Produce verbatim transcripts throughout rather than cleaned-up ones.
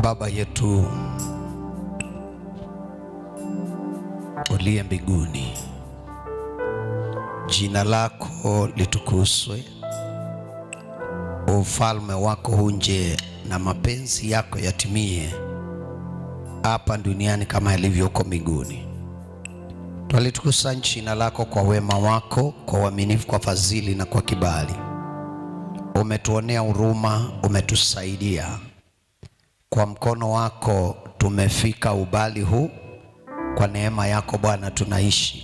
Baba yetu uliye mbinguni, jina lako litukuzwe, ufalme wako uje, na mapenzi yako yatimie hapa duniani kama yalivyo huko mbinguni. Twalitukuza jina lako kwa wema wako, kwa uaminifu, kwa fadhili na kwa kibali. Umetuonea huruma, umetusaidia. Kwa mkono wako tumefika umbali huu. Kwa neema yako Bwana tunaishi.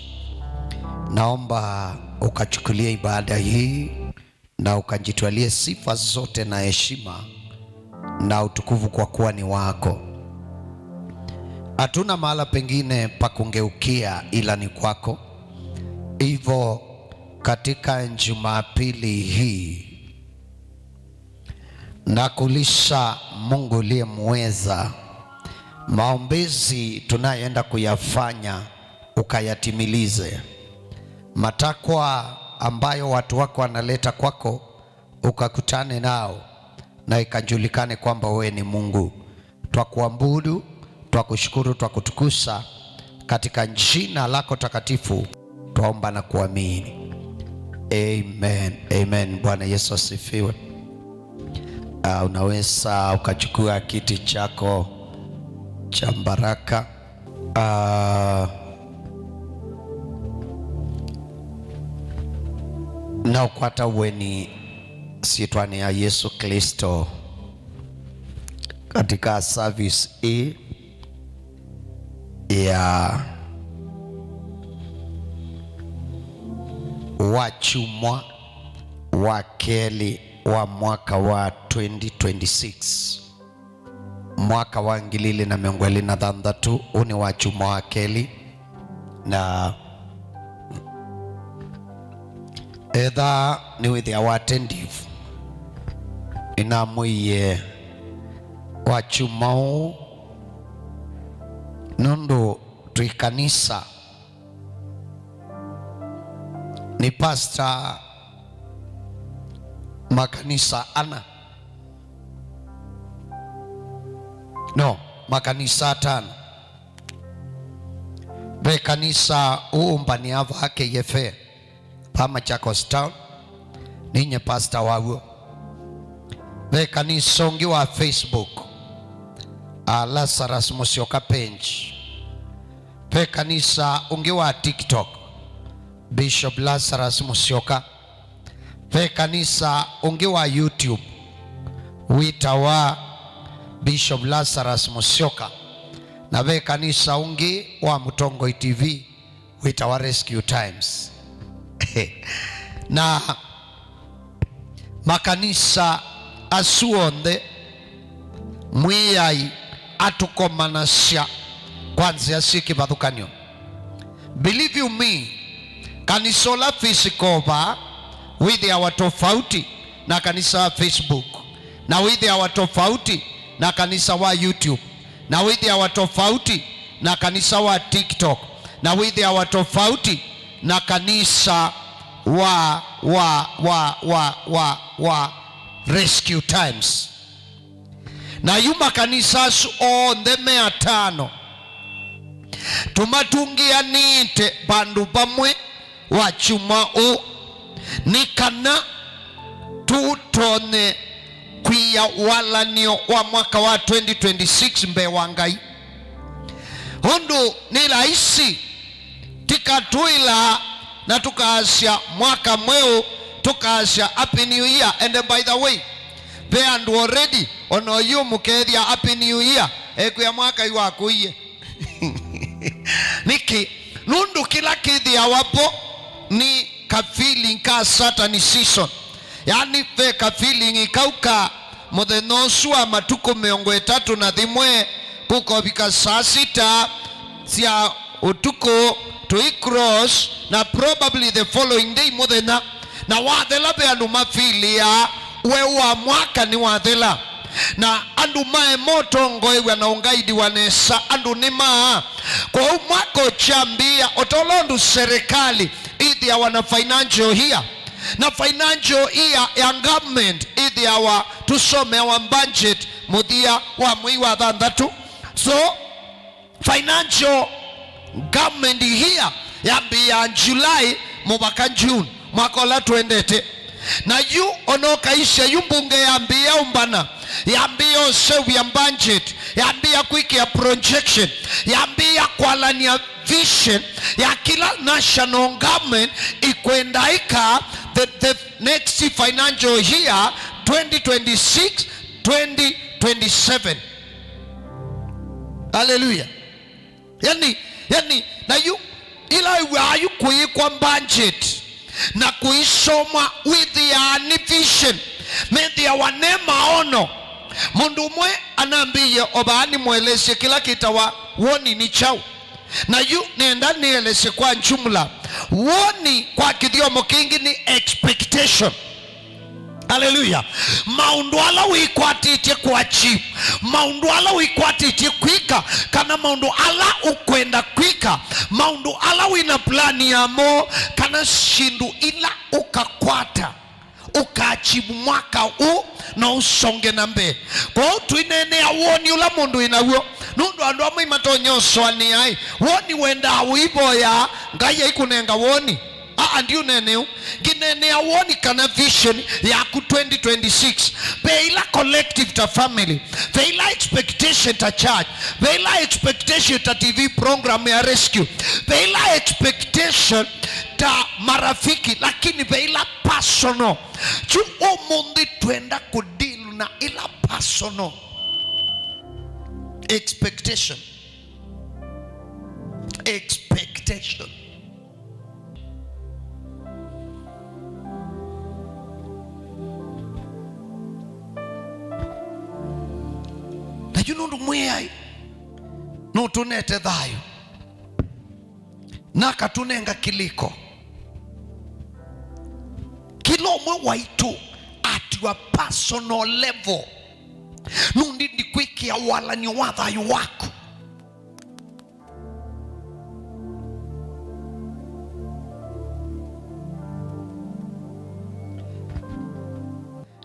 Naomba ukachukulie ibada hii na ukajitwalie sifa zote na heshima na utukufu, kwa kuwa ni wako. Hatuna mahala pengine pa kugeukia ila ni kwako. Hivyo katika Jumapili hii, nakulisha Mungu uliye muweza, maombezi tunayoenda kuyafanya ukayatimilize. Matakwa ambayo watu wako wanaleta kwako, ukakutane nao na ikajulikane kwamba wewe ni Mungu. Twakuabudu, twakushukuru, twakutukuza katika jina lako takatifu. Twaomba na kuamini. Amen. Amen. Bwana Yesu asifiwe. Ah, unaweza ukachukua kiti chako cha baraka. Ah, na ukwata ueni syĩtwanĩ ya Yesu Kristo katika service hii ya wakyumwa wa kelĩ wa mwaka wa twenty twenty-six, mwaka wa ngili ili na mĩongo ĩlĩ na thanthatũ. Ũũ nĩ wakyumwa wa kelĩ, na etha nĩwĩthĩawa attentive, nĩnamwĩie wakyumwa ũũ nũndũ twĩ kanisa. Nĩ pastor makanisa ana. No, makanisa atano. Ve kanisa ũũmbania va K F A, va Machakos Town, ninye pastor waw'o. Ve kanisa ũngĩ wa Facebook, a Lazarus Musyoka page. Ve kanisa ũngĩ wa TikTok, Bishop Lazarus Musyoka. Ve kanisa ũngĩ wa YouTube wĩtawa Bishop Lazarus Musyoka, na ve kanisa ũngĩ wa Mũtongoi T V wĩtawa Rescue Times. Na makanisa asu onthe, Mwĩai atũkomanasya kwa nzĩa syĩ kĩvathũkany'o. Believe you me, kanisa ũla physical vaa wĩthĩawa tofauti na kanisa wa Facebook, na wĩthĩawa tofauti na kanisa wa YouTube, na wĩthĩawa tofauti na kanisa wa TikTok, na wĩthĩawa tofauti na kanisa wa, wa, wa, wa, wa, wa Rescue Times. Na yu makanisa asu onthe me atano tũmatungĩanĩte vandũ vamwe wakyumwa ũũ, nĩ kana tũtonye kwia walanĩo wa mwaka wa twenty twenty-six mbee wa Ngai. Ũndũ nĩ laisi, tikatwĩla na tũkaasya mwaka mweũ, tũkaasya Happy New Year. And by the way, ve andũ already, ona oyu mũkethĩa Happy New Year, ekwĩa mwaka yu wakũie. Nĩkĩ? Nũndũ kĩla kĩthĩawa vo nĩ ka feeling ka Saturn season. Yaani, ve ka feeling kau ka mũthenya ũsu wa matukũ mĩongo ĩtatũ na thĩmwe kũkovika saa sita sya ũtukũ, tũi cross, na probably the following day mũthenya. Na wathela, ve andũ mafilĩaa we wa mwaka nĩwathela, na andũ maema ũtongoew'a na ũngaidiwa nesa, andũ nĩmaa. Kwoou mwaka ũkyambĩĩa, o ta ũla ũndũ serikali ĩthĩawa na financial year, na financial year ya government ĩthĩawa, tũsomeawa budget mũthia wa mwei wa thanthatũ. So, financial government year yambĩĩa July mũvaka June mwaka ũla tũendete. Na yu ona ũkaisya yu mbunge yambĩĩa ũmbana, yambĩĩa ũseũvya budget, yambĩĩa kwĩkĩa projection, yambĩĩa kwalany'a vision ya kĩla national government ĩkwenda ĩka the, the next financial year, twenty twenty-six, twenty twenty-seven. Haleluya. Yani, yani, na yu, ila wĩw'aa yu kũĩkwa budget na kũisomwa wĩthĩaa nĩ vision, methĩawa ne maono. Mũndũ ũmwe anambĩie o vaa nĩmũelesye kĩla kĩtawa woni nĩ kyaũ. Na yu nĩenda nĩelesye kwa jumla. Woni kwa kĩthyomo kĩngĩ nĩ expectation. Haleluya. Maũndũ ala wĩkwatĩtye kũachieve, maũndũ ala wĩkwatĩtye kwĩka, kana maũndũ ala ũkwenda kwĩka, maũndũ ala wĩna plani yamo, kana syĩndũ ila ũkakwata, ũkaachieve mwaka ũũ na ũsonge na mbee. Kwoou tũineenea woni ũla mũndũ wĩ naw'o, nũndũ andũ amwe matonya ũsũanĩa-ĩ, woni wendaa ũivoyaa, Ngai aikũnenga woni. Aa, ndiũneenea ũu. Ngĩneenea woni kana vision yaku twenty twenty-six. Ve ila collective ta family, ve ila expectation ta church, ve ila expectation ta T V program ya Rescue, ve ila expectation ta marafiki, lakini ve ila personal. Kyu ũmũnthĩ twenda kũdeal na ila personal expectation. Expectation. Na yu nũndũ Mwĩai nũtũnete thayũ, na akatũnenga kĩlĩko, kĩla ũmwe waitũ at your personal level, nũndũ ndikwĩkĩa walany'o wa thayũ waku.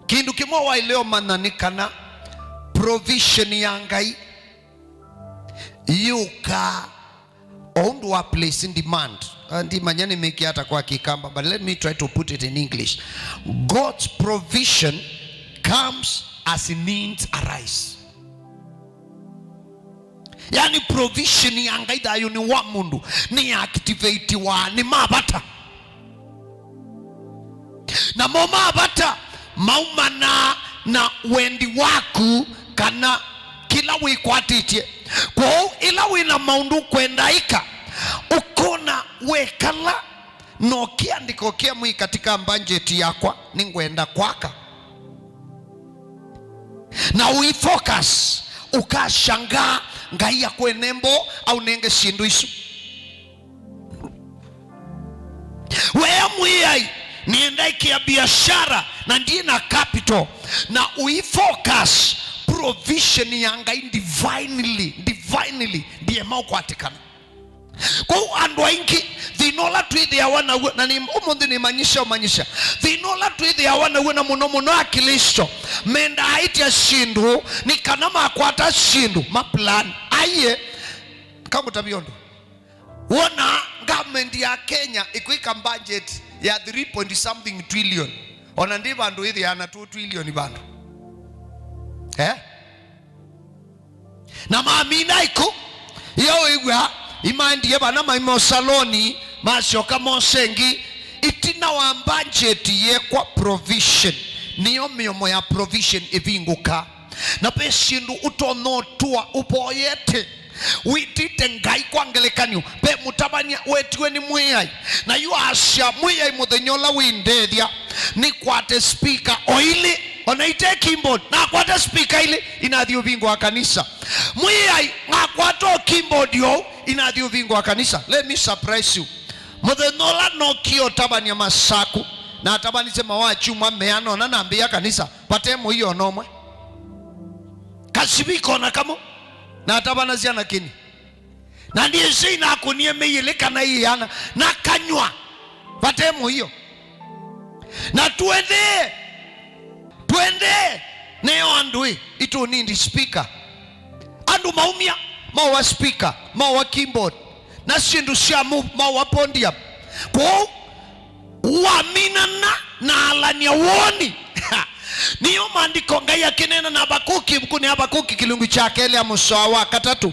Kĩndũ kĩmwe waĩle ũmanya nĩ kana provision ya Ngai yũkaa o ũndũ wa place demand. Ah, ndimanya nĩmĩkie ata kwa Kĩkamba, but let me try to put it in English. God's provision comes as needs arise. Yani, provision ya Ngai thayũnĩ wa mũndũ nĩ activate-waa nĩ mavata. Namo mavata maumanaa na wendi waku kana kĩla wĩkwatĩtye. Kwoou ĩla wĩna maũndũ ũkwenda ĩka, ũkona wekala na ũkĩandĩka, ũkĩa Mwĩai katika budget yakwa, nĩngwenda kwaka. Na ũifocus, ũkashangaa Ngai akũenembo aũnenge syĩndũ isu. Wea Mwĩai, nĩenda ĩkĩa biashara na ndiĩ na capital, na ũifocus, provision ya Ngai divinely, divinely ndiema ũkwatĩkana. Kwoou andũ aingĩ, thĩna ũla twĩthĩawa naw'o, na nĩ ũmũnthĩ nĩmanyĩsya ũmanyĩsya, thĩna ũla twĩthĩawa naw'o, na mũno mũno Aklĩsto, mendaa aĩtya syĩndũ nĩ kana makwata syĩndũ, ma plan. Aiye, kamũtavya ũndũ. Wona government ya Kenya ĩkwĩka budget ya three point something trillion, ona ndĩ vandũ ĩthĩana two trillion vandũ. Eh? Na mamina ĩkũ, ĩyo wĩw'a, imaendie vana maima ũsaloni, masyoka mosa ĩngĩ. Ĩtina wa budget yekwa provision, nĩyo mĩomo ya provision ĩvingũka. Na ve syĩndũ ũtonya ũtũa ũvoyete, wĩtĩte Ngai. Kwa ngelekany'o, ve mũtavany'a wetiwe nĩ Mwĩai, na yu asya, "Mwĩai, mũthenya ũla wĩndethya, nĩkwate speaker o ilĩ, ona ite keyboard, nakwate speaker ilĩ, inathi ũvingũa kanisa. Mwĩai, ngakwata o keyboard oou, inathi ũvingũa kanisa." Let me surprise you. Mũthenya ũla nokie ũtavany'a Masaku, natavanisye mawa kyumwa meana ũna nambĩĩa kanisa, vate mũio ona ũmwe. Kasivika ona kamwe, natavanasya na kĩni. Na ndiĩsĩ nakũnie mĩi ĩlĩ kana iana, na kanywa, vate mũio. Na twendee, twendee, Neo andũ ĩ, itũ need speaker. Andũ maumya, maũa speaker, maũa keyboard, na syĩndũ sya move, maũa podium. Kwoou, waminana na alany'a woni. Nĩyo maandĩko Ngai akĩneena na Habakuki, ĩvukunĩ ya Habakuki kĩlungu kya kelĩ ya mũsoa wa katatũ,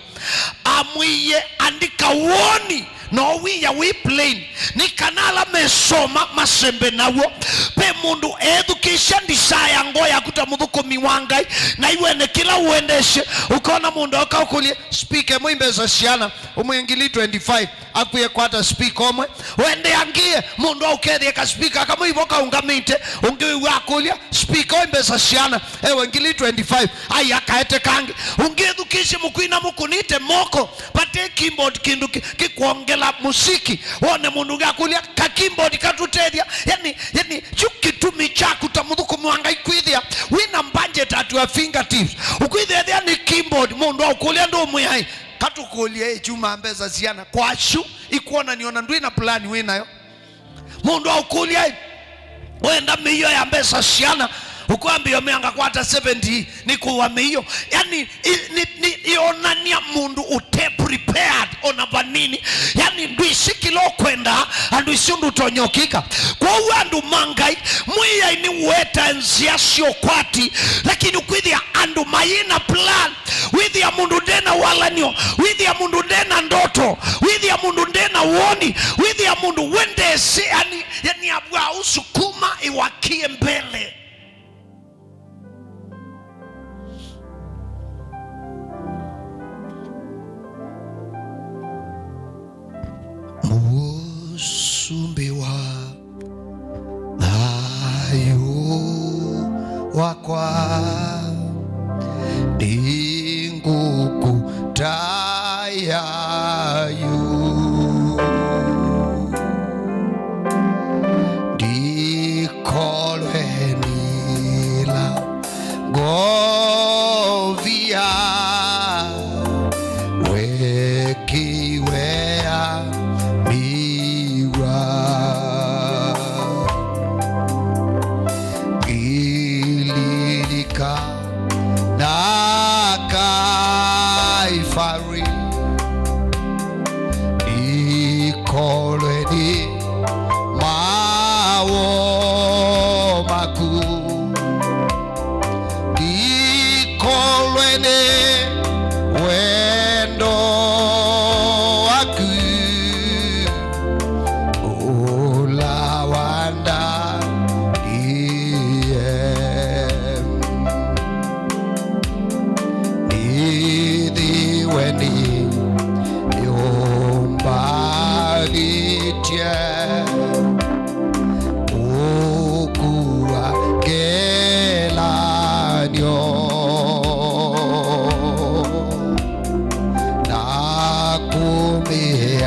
amwĩie, andĩka woni, no wia wĩ plain, nĩ kana ala mesoma masembe naw'o. Ve mũndũ ethukĩĩsya ndisaya ngoo yaku ta mũthũkũmi wa Ngai, na iwene kĩla ũendesye, ũkona mũndũ oka ũkũlye, speaker ĩmwe i mbesa siana, ũmwĩe ngili twenty-five, akwĩe kwata speaker ũmwe, wende angĩe, mũndũ aũkethĩe ka speaker kamwe ivo kaũngamĩte, ũngĩ wĩw'a akũlya, speaker ũĩ mbesa siana, ewe ngili twenty-five, ai akaete kangĩ, ũngĩ ethukĩĩsye mũkwina mũkũnĩte moko, vate keyboard kĩndũ kĩ-, kĩkwongela mũsiki, wone mũndũ ũngĩ akũlya, ka keyboard katũtethya, yani, yani, kyu kĩtumi kyaku ta mũthũkũmi wa Ngai kwĩthĩa wĩna budget at your fingertips, ũkwĩthĩa ethĩa nĩ keyboard, mũndũ aũkũlya ndũmwĩai, katũkũlye ĩ kyuma mbesa siana, kwasyu ikwonania ona ndwĩ na plan wĩ nayo. Mũndũ aũkũlya ĩ, wenda mĩio ya mbesa siana, ũkwambĩa ũmeanga kwata seventy, nĩ kũwa mĩio. Yani, i-, nĩ, nĩ, ĩonania mũndũ ũte prepared ona vanini. Yani, ndwĩsĩ kĩla ũkwenda, andũ ĩsĩ ũndũ ũtonya ũkĩka. Kwoou andũ ma Ngai, Mwĩai nĩweta nzĩa sya ũkwati, lakini ũkwĩthĩa andũ mayĩ na plan. Wĩthĩa mũndũ ndena walanyo, wĩthĩa mũndũ ndena ndoto, wĩthĩa mũndũ ndena woni, wĩthĩa mũndũ wendesĩ, yani, yani abwa usukuma iwakie mbele. Mũsumbĩ wa thayũ wakwa, nĩngũkũtaya yu. Ndikolwe nĩla ngovia, we kĩwea mĩw'a. Ngililika na Kaivari, ndikolwe nĩ mawo maku, ndikolwe nĩ wendo waku, ũla wandandie. Nĩthĩwe nĩyũmbanĩtye ũkua ngelany'o, na kũmĩasya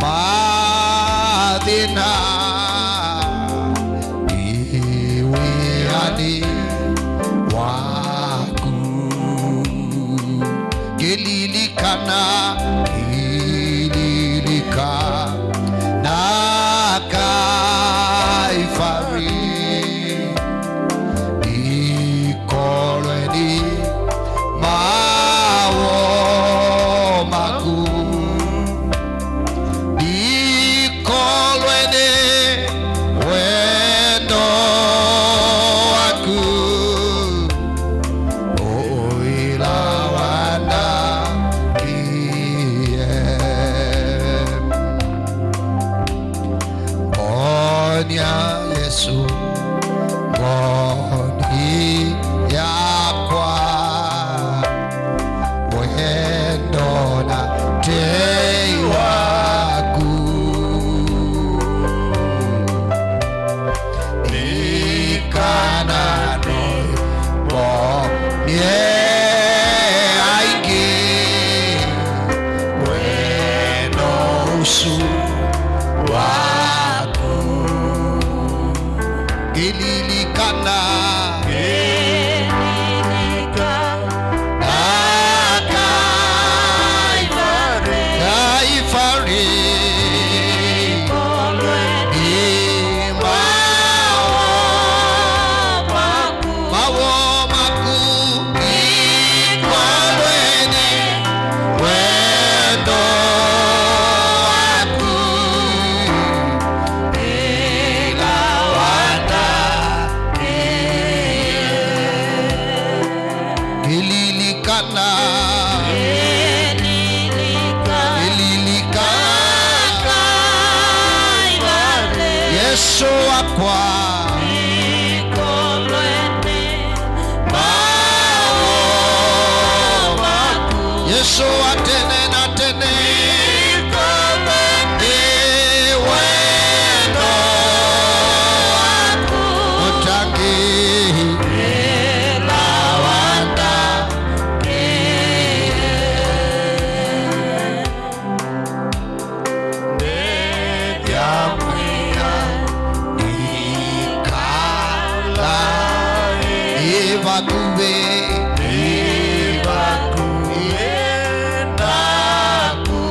mathĩna, ĩ wĩanĩ waku. Ngililikana, ngililikana Kaivari, ndikolwe nĩ mawo maku, ndikolwe nĩ wendo waku, ũla wandandie. Mbonia Yesũ, ngoo yakwa, wendo na tei waku, nĩ kana nĩmbonie aingĩ wendo ũsu waku. Ngililikana, ngililikana Kaivari, Kaivari, nĩ mawo maku. Yesũ wakwa. Yesũ wa tene na tene. Nĩ wendo waku. Ũtangĩĩe. Ndethya mwĩai nĩkala ĩ vakuvĩ, ĩ vakuvĩ naku.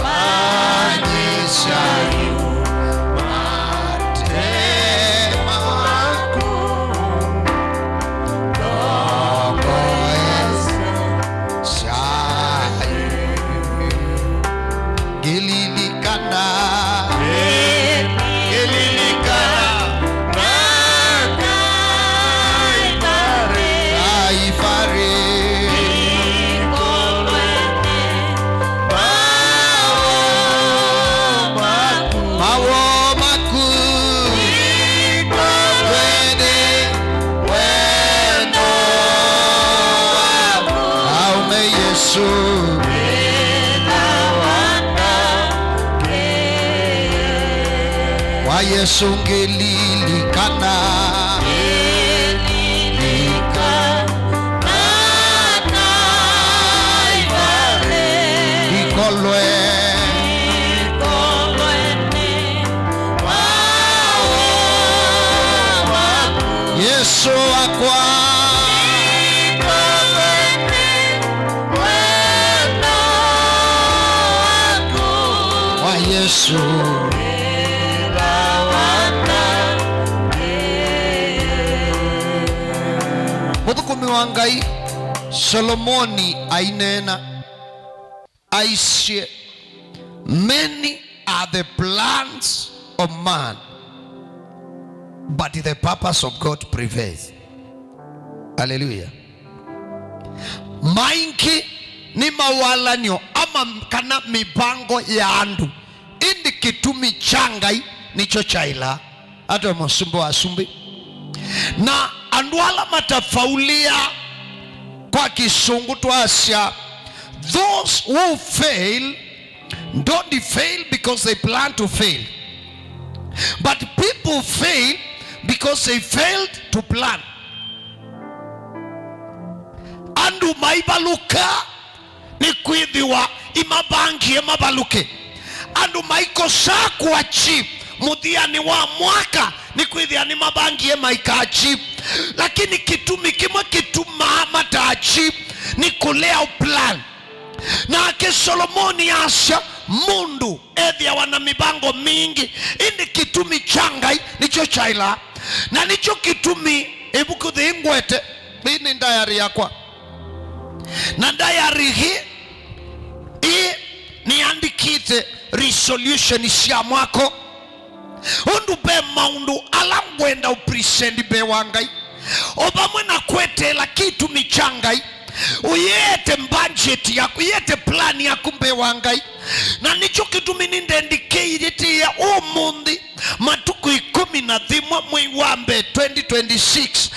Manyĩsya yu mate maku. Ndongoesya. Syai. Ngĩlilikana. Ngĩlilikana. Kaivarĩ. Mawoo maku. Wendo waku. Aume Yesũ. Wa Yesũ ngĩlilikana. Ikolwe. Yesũ wakwa. Wa Yesũ. Mũthũkũmi wa Ngai Solomoni aineena. Aisye, many are the plans of man, but the purpose of God prevails. Haleluya. Maingĩ nĩ mawalany'o ama kana mĩvango ya andũ, ĩndĩ kĩtumi kya Ngai nĩkyo kyaĩlaa. Ata mũsumbĩ wa asumbĩ. Na andũ ala matafaulia, kwa Kĩsũngũ twasya, those who fail don't fail because they plan to fail, but people fail because they failed to plan. Andũ maivalũka nĩkwĩthĩwa imavangie mavalũke. Andũ maikosaa kũachieve mũthyanĩ wa mwaka nĩkwĩthĩa nĩmavangie maikaachieve. Lakini kĩtumi kĩmwe kĩtumaa mataachieve nĩ kũlea plan. Nake Solomoni asya, mũndũ ethĩawa na mĩvango mingĩ, ĩndĩ kĩtumi kya Ngai nĩkyo kyaĩlaa. Na nĩkyo kĩtumi ĩvuku yĩĩ ngwete, ĩĩ nĩ diary yakwa. Na diary ĩĩ, ĩĩ nĩandĩkĩte resolution sya mwako. Ũndũ ve maũndũ ala ngwenda ũ present mbee wa Ngai, o vamwe na kweteela kĩtumi kya Ngai, ũyĩete budget yaku, ũyĩete plan yaku mbee wa Ngai. Na nĩkyo kĩtumi nĩndendikĩĩte ũmũnthĩ, matukũ ĩkũmi na thĩmwe mwei wa mbee twenty twenty-six,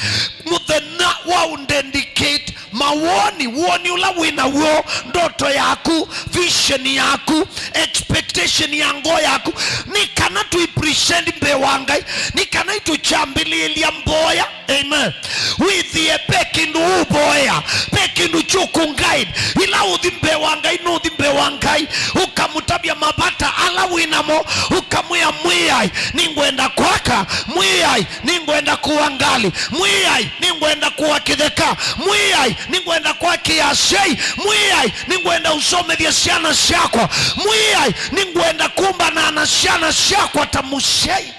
mũthenya wa ũ dedicate mawoni, woni ũla wĩ naw'o, ndoto yaku, vision yaku, expectation ya ngoo yaku, nĩ kana tũi present mbee wa Ngai, nĩ kana ĩtũkyambĩlĩĩlya mboya. Amen. Wĩthĩe ve kĩndũ ũũvoya, ve kĩndũ kyũkũ guide. Ĩla ũthi mbee wa Ngai, nũthi mbee wa Ngai, ũkamũtavya mavata ala wĩ namo, ũkamwĩa, Mwĩai, nĩngwenda kwaka, Mwĩai, nĩngwenda kũa ngalĩ, Mwĩai, nĩngwenda kũa kĩtheka, Mwĩai, nĩngwenda kwakĩa asyai, Mwĩai, nĩngwenda ũsomethya syana syakwa, Mwĩai, nĩngwenda kũmbanaa na syana syakwa ta mũsyai.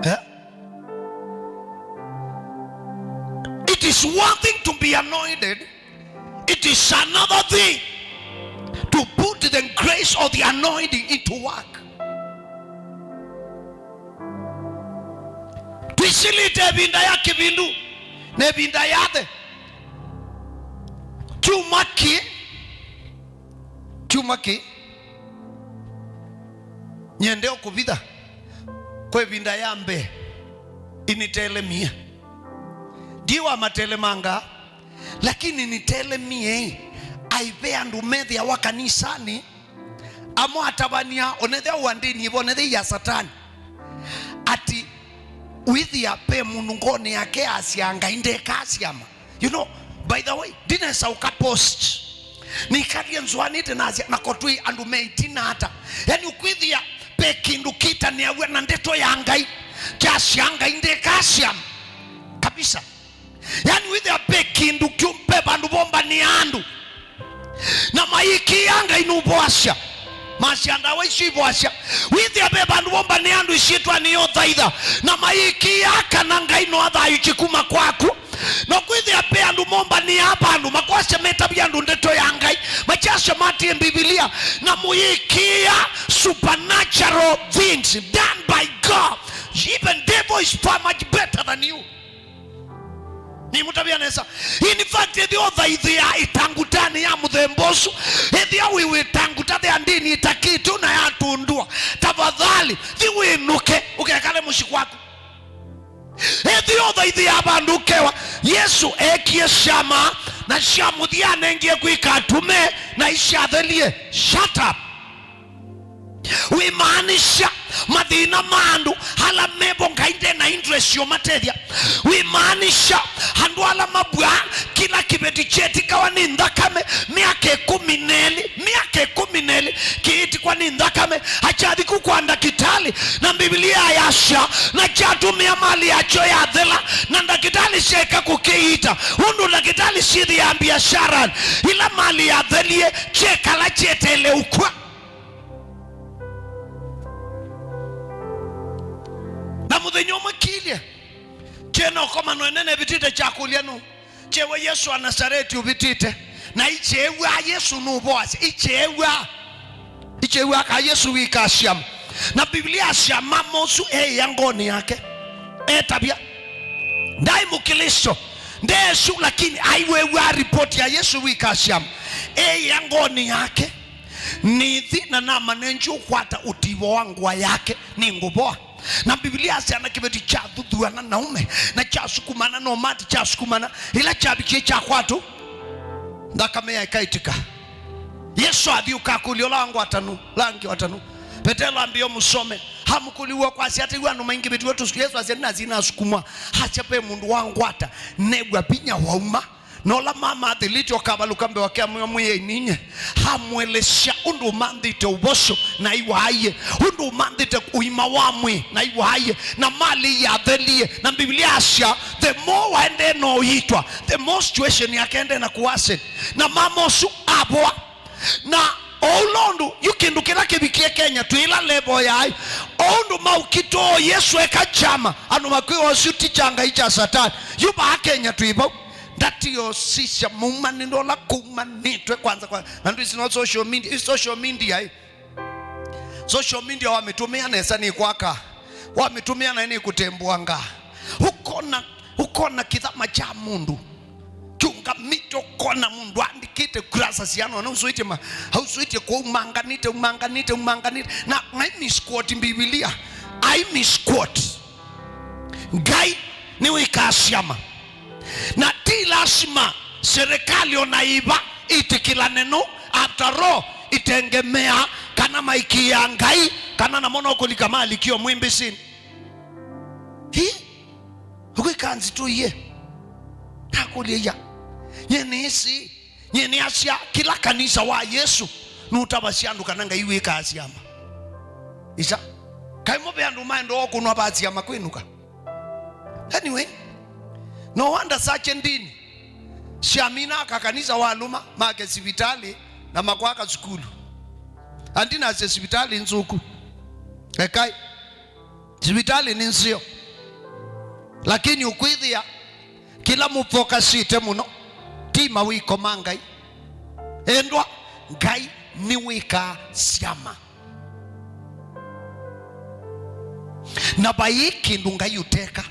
Eh? It is one thing to be anointed, it is another thing to put the grace of the anointing into work. Twĩsilĩte ĩvinda ya kĩvindu na ĩvinda ya the. Kyumwa kĩĩ, Kyumwa kĩĩ, nyende ũkũvitha kwa ĩvinda ya mbee, initelemie. Ndi wa matelemanga, lakini nitelemie, aive andũ methĩawa kanisanĩ, amwe atavany'a, onethĩa ũandĩni ĩvo, onethĩa ya Satani, ati wĩthĩa ve mũndũ ngoonĩ yake asya Ngai ndeka syama. You know, by the way, ndinesa ũka post. Nikalie nzũanĩte nasya, na ko twĩ andũ me ĩtina ata? Yani, ũkwĩthĩa ve kĩndũ kĩtanĩaw'a na ndeto ya Ngai, kyasya Ngai ndeka syama. Kabisa. Yani, wĩthĩa ve kĩndũ kyu-, ve vandũ vombanĩa andũ, na mayĩkĩĩa Ngai nũvoasya. Masya ndawa isu ivoasya. Wĩthĩa ve vandũ vombanĩa andũ ĩsyĩtwanĩ ya ũthaitha, na mayĩkĩĩa kana Ngai no athayũkye kuma kwaku. Na kwĩthĩa ve andũ mombanĩaa vandũ, makwasya metavya andũ ndeto ya Ngai, makyasya matie Mbivilia, na mũyĩkĩĩa supernatural things done by God. Even devil is far much better than you. Nĩmũtavya nesa. In fact, ĩthĩa ũthaithĩa ĩtangutanĩ ya mũthemba ũsu, ĩthĩa wĩ wĩtanguta ya ndĩni ĩtakĩtũ na yatũndũa, tafadhali, thi wĩnũke, ũkekale mũsyĩ kwaku. Ĩthĩa ũthaithĩa vandũ ũkewa. Yesũ eekie syama, na sya mũthya anengie kwĩka atume, na isyathelie. Shut up. Wĩmaanisha mathĩna ma andũ ala mevo Ngai nde na interest ũmatethya. Wĩmaanisha andũ ala mavw'aa kĩla kĩveti kyetĩkawa nĩ nthakame, myaka ĩkũmi na ĩlĩ, myaka ĩkũmi na ĩlĩ kĩĩtĩkwa nĩ nthakame, akyathi ku kwa ndakĩtalĩ, na Mbivilia yasya, na kyatũmĩa malĩ yakyo yathela, na ndakĩtalĩ syaeka kũkĩiita, ũndũ ndakĩtalĩ syĩthĩaa mbiasaranĩ, ĩla malĩ yathelie, kyekala kyeteele ũkw'a. Na mũthenya ũmwe kilye, kyena ũkomano ĩnene ĩvĩtĩte kyakũlya nũũ? Kyewa Yesũ wa Nasareti ũvĩtĩte. Na ikyeew'aa Yesũ nũvoasya. Ikyeew'aa. Ikyeew'aa ka Yesũ wĩkaa syama. Na Mbivilia asya mama ũsu eĩa ngoonĩ yake. Etavya. Ndaĩ Mũklĩsto. Ndeesũ, lakini aiwew'aa ripoti ya Yesũ wĩkaa syama. Eĩa ngoonĩ yake. Nĩthi na namanya nĩngũkwata ũtivo wa ngũa yake, nĩngũvoa. Na Mbivilia yasya na kĩveti kyathuthuana na ũme, na kyasukumana na ũmati, kyasukumana, ĩla kyavikie kyakwatũ, nthakame yaĩ ĩkaitĩka. Yesũ athi ũkakũlya ũla wa ngwatanu, langi watanu. Petelo ambĩa ũmũsome, amũkũlya kwasya atĩ yu andũ maingĩvĩtw'e tũsuku. Yesũ asya, "Nasi nasukumwa." Asya, "Ve mũndũ wa ngwata, new'a vinya wauma." Na ũla mama athilĩtye ũkavalũka mbee wake amwĩa, "Mwĩai ninyie." Amũelesya ũndũ ũmanthĩte ũvosyo, na aiwaaie, ũndũ ũmanthĩte ũima wa mwĩĩ, na aiwaaie, na malĩ yathelie. Na Mbivilia yasya, the more waendee na ũiitwa, the more situation yake endee na kũwaseni. Na mama ũsu avoa. Na o ũla ũndũ, yu kĩndũ kĩla kĩvikie Kenya, twĩ ĩla level yaĩ. O ũndũ maukitoo Yesũ eka kyama, andũ makwĩwa ũsu ti kya Ngai, kya Satani. Yu vaa Kenya twĩ vau. Ndatiosisya maumanĩle ũla kũumanĩtwe kwanza kwa, na ndwĩsĩ no social media, ĩ social media, ĩ. Social media wamĩtũmĩa nesa nĩkwaka, wamĩtũmĩa naĩ nĩkũtembũanga. Ũkona, ũkona kĩthama kya mũndũ kĩũngamĩte, ũkona mũndũ andĩkĩte kurasa siana, na usũĩtye ma, ausũĩtye kũu, umanganĩte, umanganĩte, umanganĩte. Na ngai misquote Mbivilia, ai misquote. Ngai nĩwĩkaa syama. Na ti lasima serikali ona ĩva ĩtĩkĩlane no, after all, itengemea kana maikĩĩa Ngai, kana namo no kũlika malikio mwĩmbĩsĩnĩ. Hi? Ũkwĩka nzito iye. Nakũlya iya. Nye nĩsĩ. Nyie nĩasya, kĩla kanisa wa Yesũ nũtavasya andũ kana Ngai wĩkaa syama. Isa. Kaĩ mo ve andũ maendaa kũnwa va syama kwĩnũka? Anyway, no wonder such ndini syamina aka kanisa walũma make sivitalĩ na makwaka sukulu. Andinasya sivitalĩ nzũku. Ekai. Sivitalĩ nĩ nzeo. Lakini ũkwĩthĩa kĩla mũfokasĩte mũno ti mawĩko ma Ngai. Endwa, Ngai nĩwĩkaa syama. Na vai kĩndũ Ngai ũteka.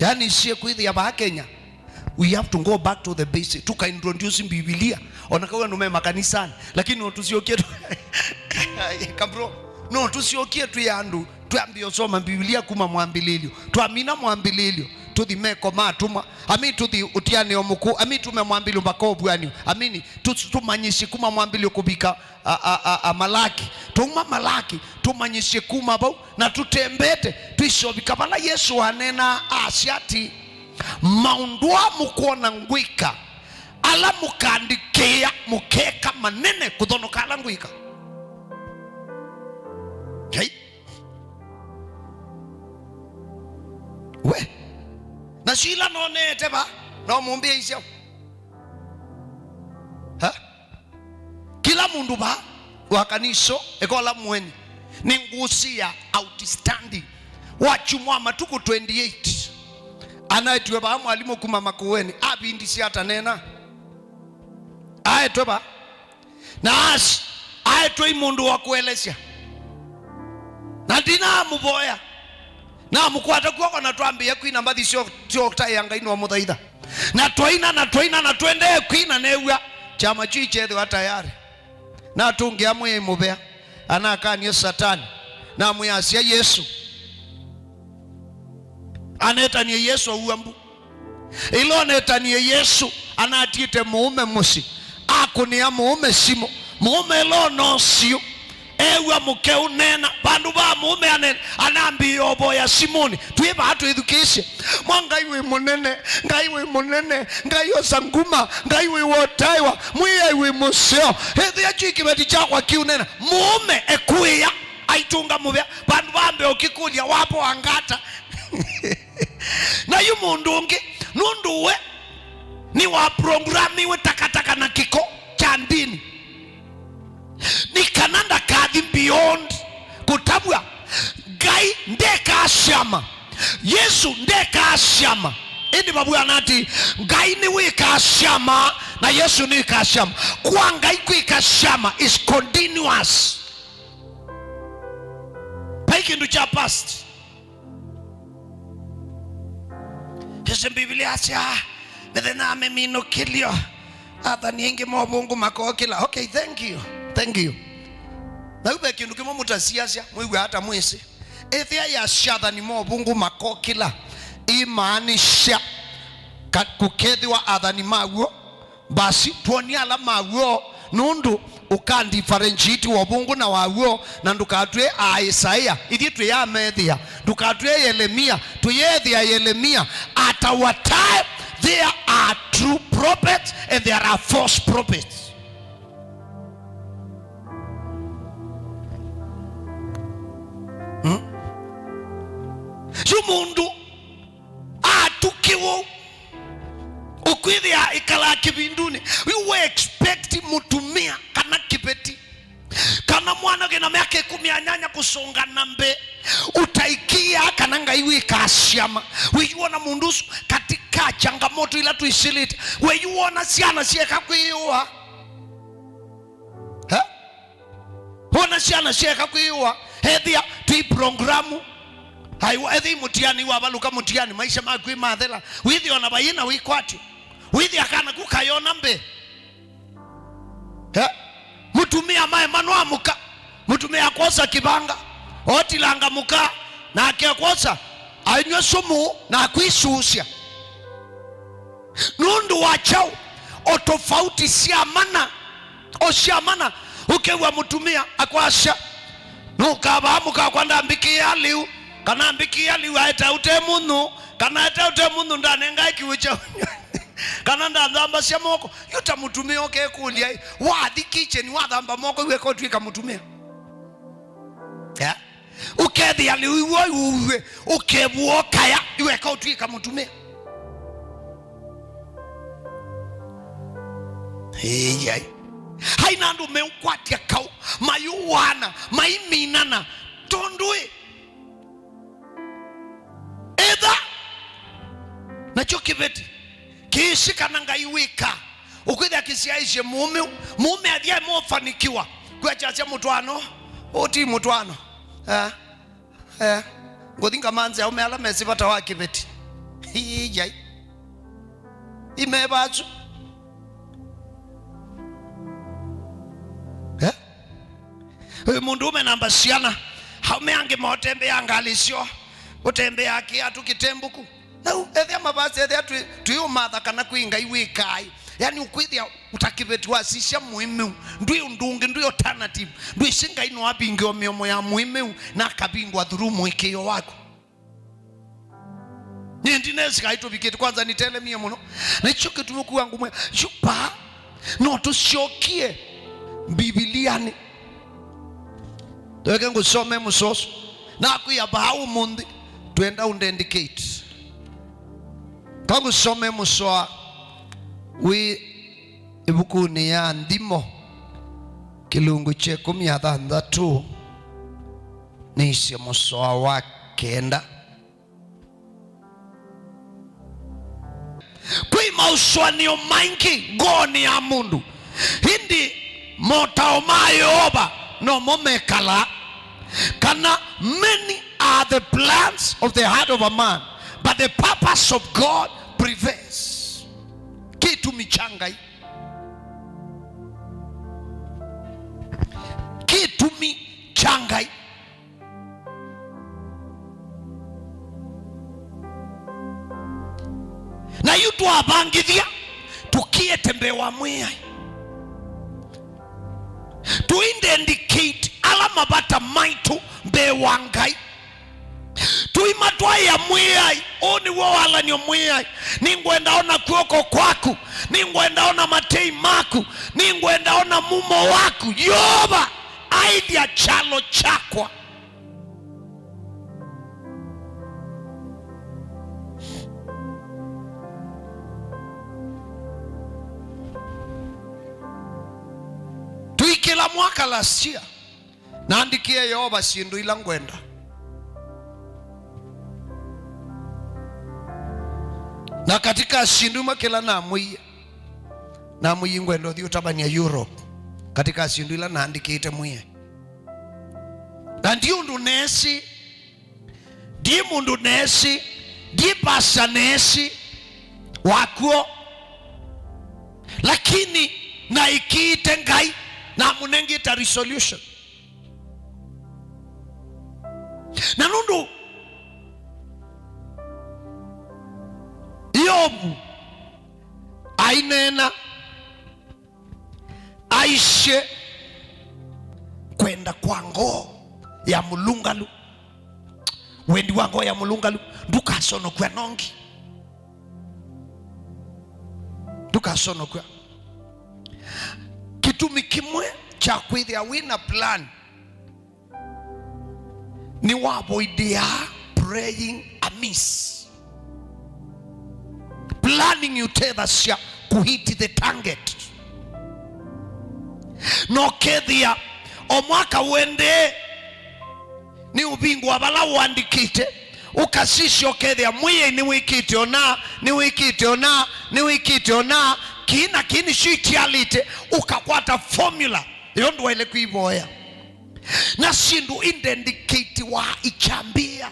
Yaani, sie kwĩthĩa vaa Kenya, We have to go back to the basic. Tukaintroduce Mbivilia. Ona kau andũ me makanisani. Lakini no tũsyokie tu-, Kabro. No tũsyokie twĩ andũ. Twambie ũsoma Mbivilia kuma mwambĩlĩlyo. Twamina mwambĩlĩlyo. Tũthi meko ma atũmwa. Amini tũthi ũtianĩo mũkũũ. Amini tume mwambĩlĩlyo mpaka ũvuanĩo. Amini tu-, tũmanyĩsye kuma mwambĩlĩlyo kũvika a, a, a, a Malaki. Twauma Malaki. Tũmanyĩsye kuma vau. Na tũtembete. Tũisovika vala Yesũ aneenaa asya atĩ, maũndũ aa mũkwona ngwĩka, ala mũkandikĩĩa mũkeka manene kũthonoka ala ngwĩka. Hey. We. Na syo ila noneete va, no mũmbĩe isyaũ? Ha? Kĩla mũndũ vaa wa kanisa, ekola mũeni, nĩ ngũsĩ ya outstanding. Wakyumwa matukũ twenty-eight, anaetiwe vaa mwalimũ kuma Makueni, avindisye atanena. Aetwe vaa. Na asi, aetwe i mũndũ wa kũelesya. Na ndinamũvoya. Namũkwata kw'oko na twambĩĩa kwina mbathi syo, syo ũtaĩa Ngai nũmũthaitha. Na twaina, na twaina, na twendee kwina, new'a kyama kyu ikyethĩwa tayarĩ. Natũngĩa Mwĩai mũvea, anakanie Satani, namwĩa asya Yesũ. Anetanie Yesũ aua mbu. Ĩla onetanie Yesũ, anatiĩte mũũme mũsyĩ, akũnĩa mũũme simũ. Mũũme ĩla ona ũsiũ, ew'a mũke ũneena, vandũ va mũũme aneena, anambĩĩa ũvoya simũnĩ. Twĩ vaa twĩthukĩĩsye. Mwa Ngai wĩ mũnene, Ngai wĩ mũnene, Ngai osa nguma, Ngai wĩ wotaĩwa, Mwĩai wĩ mũseo. Ĩthĩa kyu kĩveti kyakwa kĩũneena. Mũũme ekũĩa, aitũnga mũvea, vandũ va mbee ũkĩkũlya, wapo angata. Na yu mũndũ ũngĩ, nũndũ we nĩwaprogramiwe takataka na kĩko kya ndini. Nĩ kana ndakathi beyond kũtavw'a. Ngai ndekaa syama. Yesũ ndekaa syama. Ĩndĩ vavw'ana atĩ Ngai nĩwĩkaa syama na Yesũ nĩwĩkaa syama. Kwa Ngai kwĩka syama is continuous. Vai kĩndũ kya past. Ĩsĩ Mbivilia asya, mĩthenya ya mĩminũkĩlyo, athani aingĩ ma ũvũngũ makokĩla. Okay, thank you. Thank you. Na yu ve kĩndũ kĩmwe mũtasiasya, mwĩw'a ata mwĩsĩ? Ĩthĩa yasya athani ma ũvũngũ makokĩla, imaanisha ka-, kũkethĩwa athani ma w'o. Basi, twonie ala ma w'o, nũndũ ũka differentiate wa ũvũngũ na wa w'o, na ndũkatw'e a Isaia, ithyĩ twĩyamethĩa. Ndũkatw'e Yelemia, tũyeethĩa Yelemia. At our time, there are true prophets and there are false prophets. Hmm? Yu mũndũ atukĩw'o. Ũkwĩthĩa ĩkalaa kĩvindunĩ, we expect mũtumĩa kana kĩveti, kana mwana wĩna myaka ĩkũmi na nyanya kũsũngana mbee, ũtaikia kana Ngai wĩkaa syama. Wĩyuona mũndũ ũsu katika changamoto ila twĩsĩlĩte. Wĩyuona syana syeka kwĩyũa. Eh? Wona syana syeka kwĩyũa, ethĩa twĩ programu. Aiwa, ethĩa mũtiani, wavalũka mũtiani, maisha maku mathela. Wĩthĩa ona vaina wĩkwatyo. Wĩthĩa kana kukayona mbee. Eh? Mũtumĩa maema no amũka. Mũtumĩa akosa kĩvanga. Otilanga mũka. Nake akosa. Ainywa sumu na kwĩsusya. Nũndũ wa kyaũ? O tofauti sya mana, o sya mana, ũkew'a mũtumĩa akwasya, nũkavaa mũkakwa ndambĩkĩĩa lĩu, kana mbĩkĩĩa lĩu aete ũte mũnyũ, kana aete ũte mũnyũ ndanengae kĩw'ũ kya ũnywa, kana ndanthambasya moko. Yu ta mũtumĩa ũkekũlya-ĩ, wathi kitchen wathamba moko yu eka ũtw'ĩka mũtumĩa? Yeah. Ũkethĩa lĩu iw'o iũw'e, ũkevũa ũkaya, iweka ũtw'ĩka mũtumĩa. Ĩyai. Haina andũ meũkwatya kaũ, mayũwana, maiminana, tondũ ĩ, etha nakyo kĩveti kĩĩsĩ kana Ngai wĩka. Ũkwĩthĩa kĩsyaĩĩsye mũũme, mũũme athi aemofanikiwa kwĩakyasya mũtwaano ũũ ti mũtwaano. Eh, eh. Ngũthi ngamanze aũme ala mesĩ vata wa kĩveti. Ĩyai. Imeva asu. Eh? Ũyũ mũndũũme namba syana, aũme angĩ maũtembea ngalĩ syoo, ũtembea kĩatũ kĩtembuku. Na u-, ethĩa mavasi, ethĩa twĩ, twĩ ũmatha kana kwĩ Ngai wĩkaa ĩ. Yani ũkwĩthĩa ũtakĩveti wasisya mũĩmĩu, ndwĩ ũndũ ũngĩ, ndwĩ alternative, ndwĩsĩ Ngai no avingĩwe mĩomo ya mũĩmĩu na akavingwa through mũĩkĩĩo waku. Nyie ndinesi kai tũvikĩte, kwanza nitelemie mũno. Na nĩkyo kĩtumi kuwa ngũmwe, yu paa, no tũsyokie Mbivilianĩ. Tũeke ngũsome mũsoso. Nakwĩa paa ũmũnthĩ, twenda ũndedicate. Ka ngũsome mũsoa wĩ ĩvukunĩ ya Nthimo, kĩlungu kya ĩkũmi na thanthatũ, nĩsye mũsoa wa kenda. Kwĩ maũsũanĩo maingĩ ngoonĩ ya mũndũ, ĩndĩ motao ma Yeova nomo mekalaa, kana many are the plans of the heart of a man, but the purpose of God prevails. Kĩtumi kya Ngai. Kĩtumi kya Ngai. Na yu twavangĩthya, tũkiete mbee wa Mwĩai. Tũindedicate ala mavata maitũ mbee wa Ngai. Tũimatwaĩa Mwĩai, ũũ nĩw'o walan'yo Mwĩai. Nĩngwenda ona kw'oko kwaku, nĩngwenda ona matei maku, nĩngwenda ona mumo waku. Yeova, aĩthya kyalo kyakwa. Tũikĩla mwaka last year, naandĩkie Yeova syĩndũ ila ngwenda. Na katika syĩndũ imwe kĩla namwĩie, namwĩie ngwenda ũthi ũtavany'a Europe. Katika syĩndũ ila naandĩkĩte Mwĩai. Na ndi ũndũ neesĩ, ndi mũndũ neesĩ, ndi pastor neesĩ wakw'o. Lakini naĩkĩĩte Ngai, namũnengĩte resolution. Na nũndũ Yovu aineena, aisye, kwenda kwa ngoo ya mũlũngalu, wendi wa ngoo ya mũlũngalu ndũkasonokw'a nongi. Ndũkasonokw'a. Kĩtumi kĩmwe kya kwĩthĩa wĩ na plan nĩ wavoidia praying amiss. Planning ĩũtethasya kũ hit the target. Na ũkethĩa o mwaka ũendee nĩ ũvingũa vala ũandĩkĩte, ũkasisya ũkethĩa Mwĩai nĩwĩkĩte ũna, nĩwĩkĩte ũna, nĩwĩkĩte ũna, kĩĩ na kĩĩ nĩsyo itialĩte, ũkakwata formula yo ndwaĩle kwĩvoya. Na syĩndũ indedicatiwa ikyambĩĩa.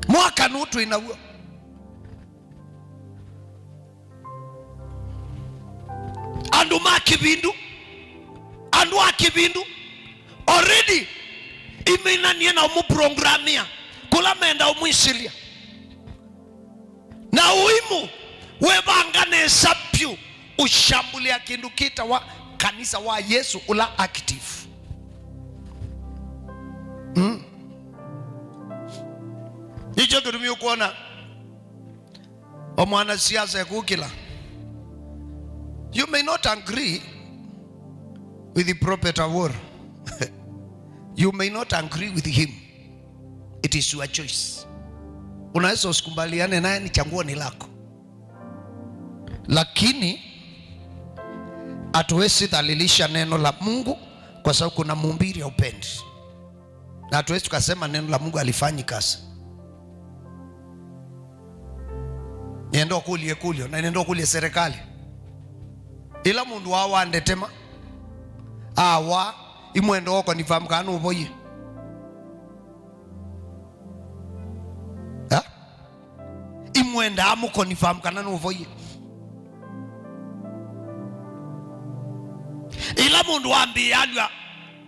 Mwaka nũũ twĩ naw'o? Andũ ma kĩvindu, andũ a kĩvindu already imenanie na ũmũprogramĩa kũla menda ũmwĩsĩlya. Na ũimũ wevanga nesa vyũ ũshambulia kĩndũ kĩtawa kanisa wa Yesu ũla active. Mm. Nĩkyo kĩtumi ũkwona o mwanasiasa ekũkĩla. You may not agree with the Prophet Awor. You may not agree with him. It is your choice. Unaweza usikubaliane naye, ni chaguo ni lako. Lakini hatuwezi dhalilisha neno la Mungu kwa sababu kuna mhubiri haupendi. Na hatuwezi tukasema neno la Mungu halifanyi kazi. Nĩenda ũkũlye ĩkũlyo, na nĩenda ũkũlye serikali. Ĩla mũndũ waa wa ndetema, awa, imwenda ũkonifirm kana nũvoie. nĩwendaa mũconfirm kana nũvoie. Ĩla mũndũ wambĩĩalw'a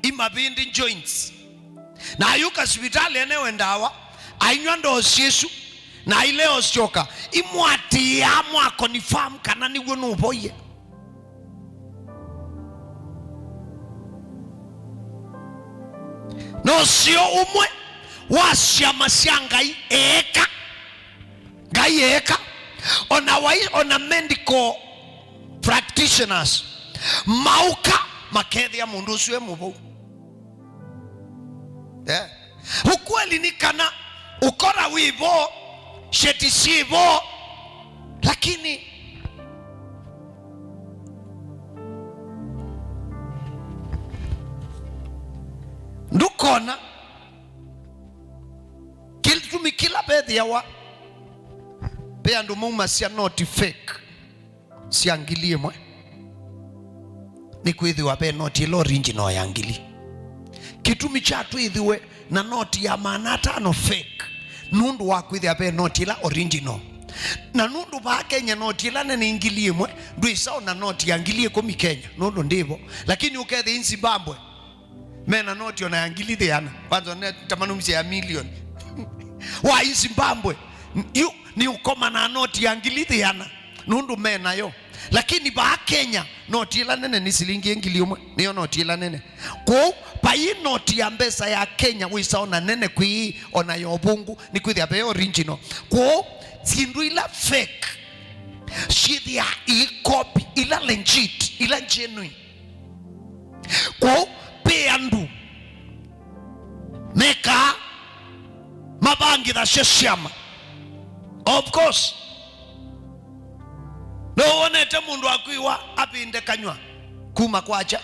imavĩndĩ, joints, na ayũka sivitalĩ enewe ndawa, ainyw'a ndosi ĩsu, na ileo syoka, imwatĩĩaa mwaconfirm kana nĩw'o nũvoie. Na ũseo ũmwe wa syama sya Ngai eeka, Ngai eeka, ona wai, ona medical practitioners maũka makethĩa mũndũ ũsu e mũvou. Eh? Ukweli ni kana ukora wĩ vo, sheti syĩ vo, lakini ndũkona kĩtumi kĩla vethĩawa ve andũ maumasya noti fake sya ngili ĩmwe, nĩkwĩthĩwa ve noti ĩla original ya ngili. Kĩtumi kya twĩthĩwe na noti ya maana atano fake, nũndũ wa kwĩthĩa ve noti ĩla original. Na nũndũ vaa Kenya noti ĩla nene ngili ĩmwe ndwĩsawa na noti ya ngili ĩkũmi Kenya, nũndũ ndĩvo. Lakini ũkethĩa i Zimbabwe, mena noti ona ya ngili thĩana. Kwanza ne tamanumsya ya milioni. Wa i Zimbabwe, yu nĩ ũkomana na noti ya ngili thĩana, nũndũ menayo. Lakini vaa Kenya, noti ĩla nene nĩ silingi ngili ĩmwe, nĩyo noti ĩla nene. Kwoou, vai noti ya mbesa ya Kenya wĩsa ona nene kwĩ ona ya ũvũngũ, nĩkwĩthĩa ve original. Kwoou, syĩndũ ila fake syĩthĩaa ii copy, ila legit, ila genuine. Kwoou, ve andũ mekaa mavangĩthasya syama. Of course, no wonete mũndũ akwĩwa avĩnde kanyw'a kuma kwakya,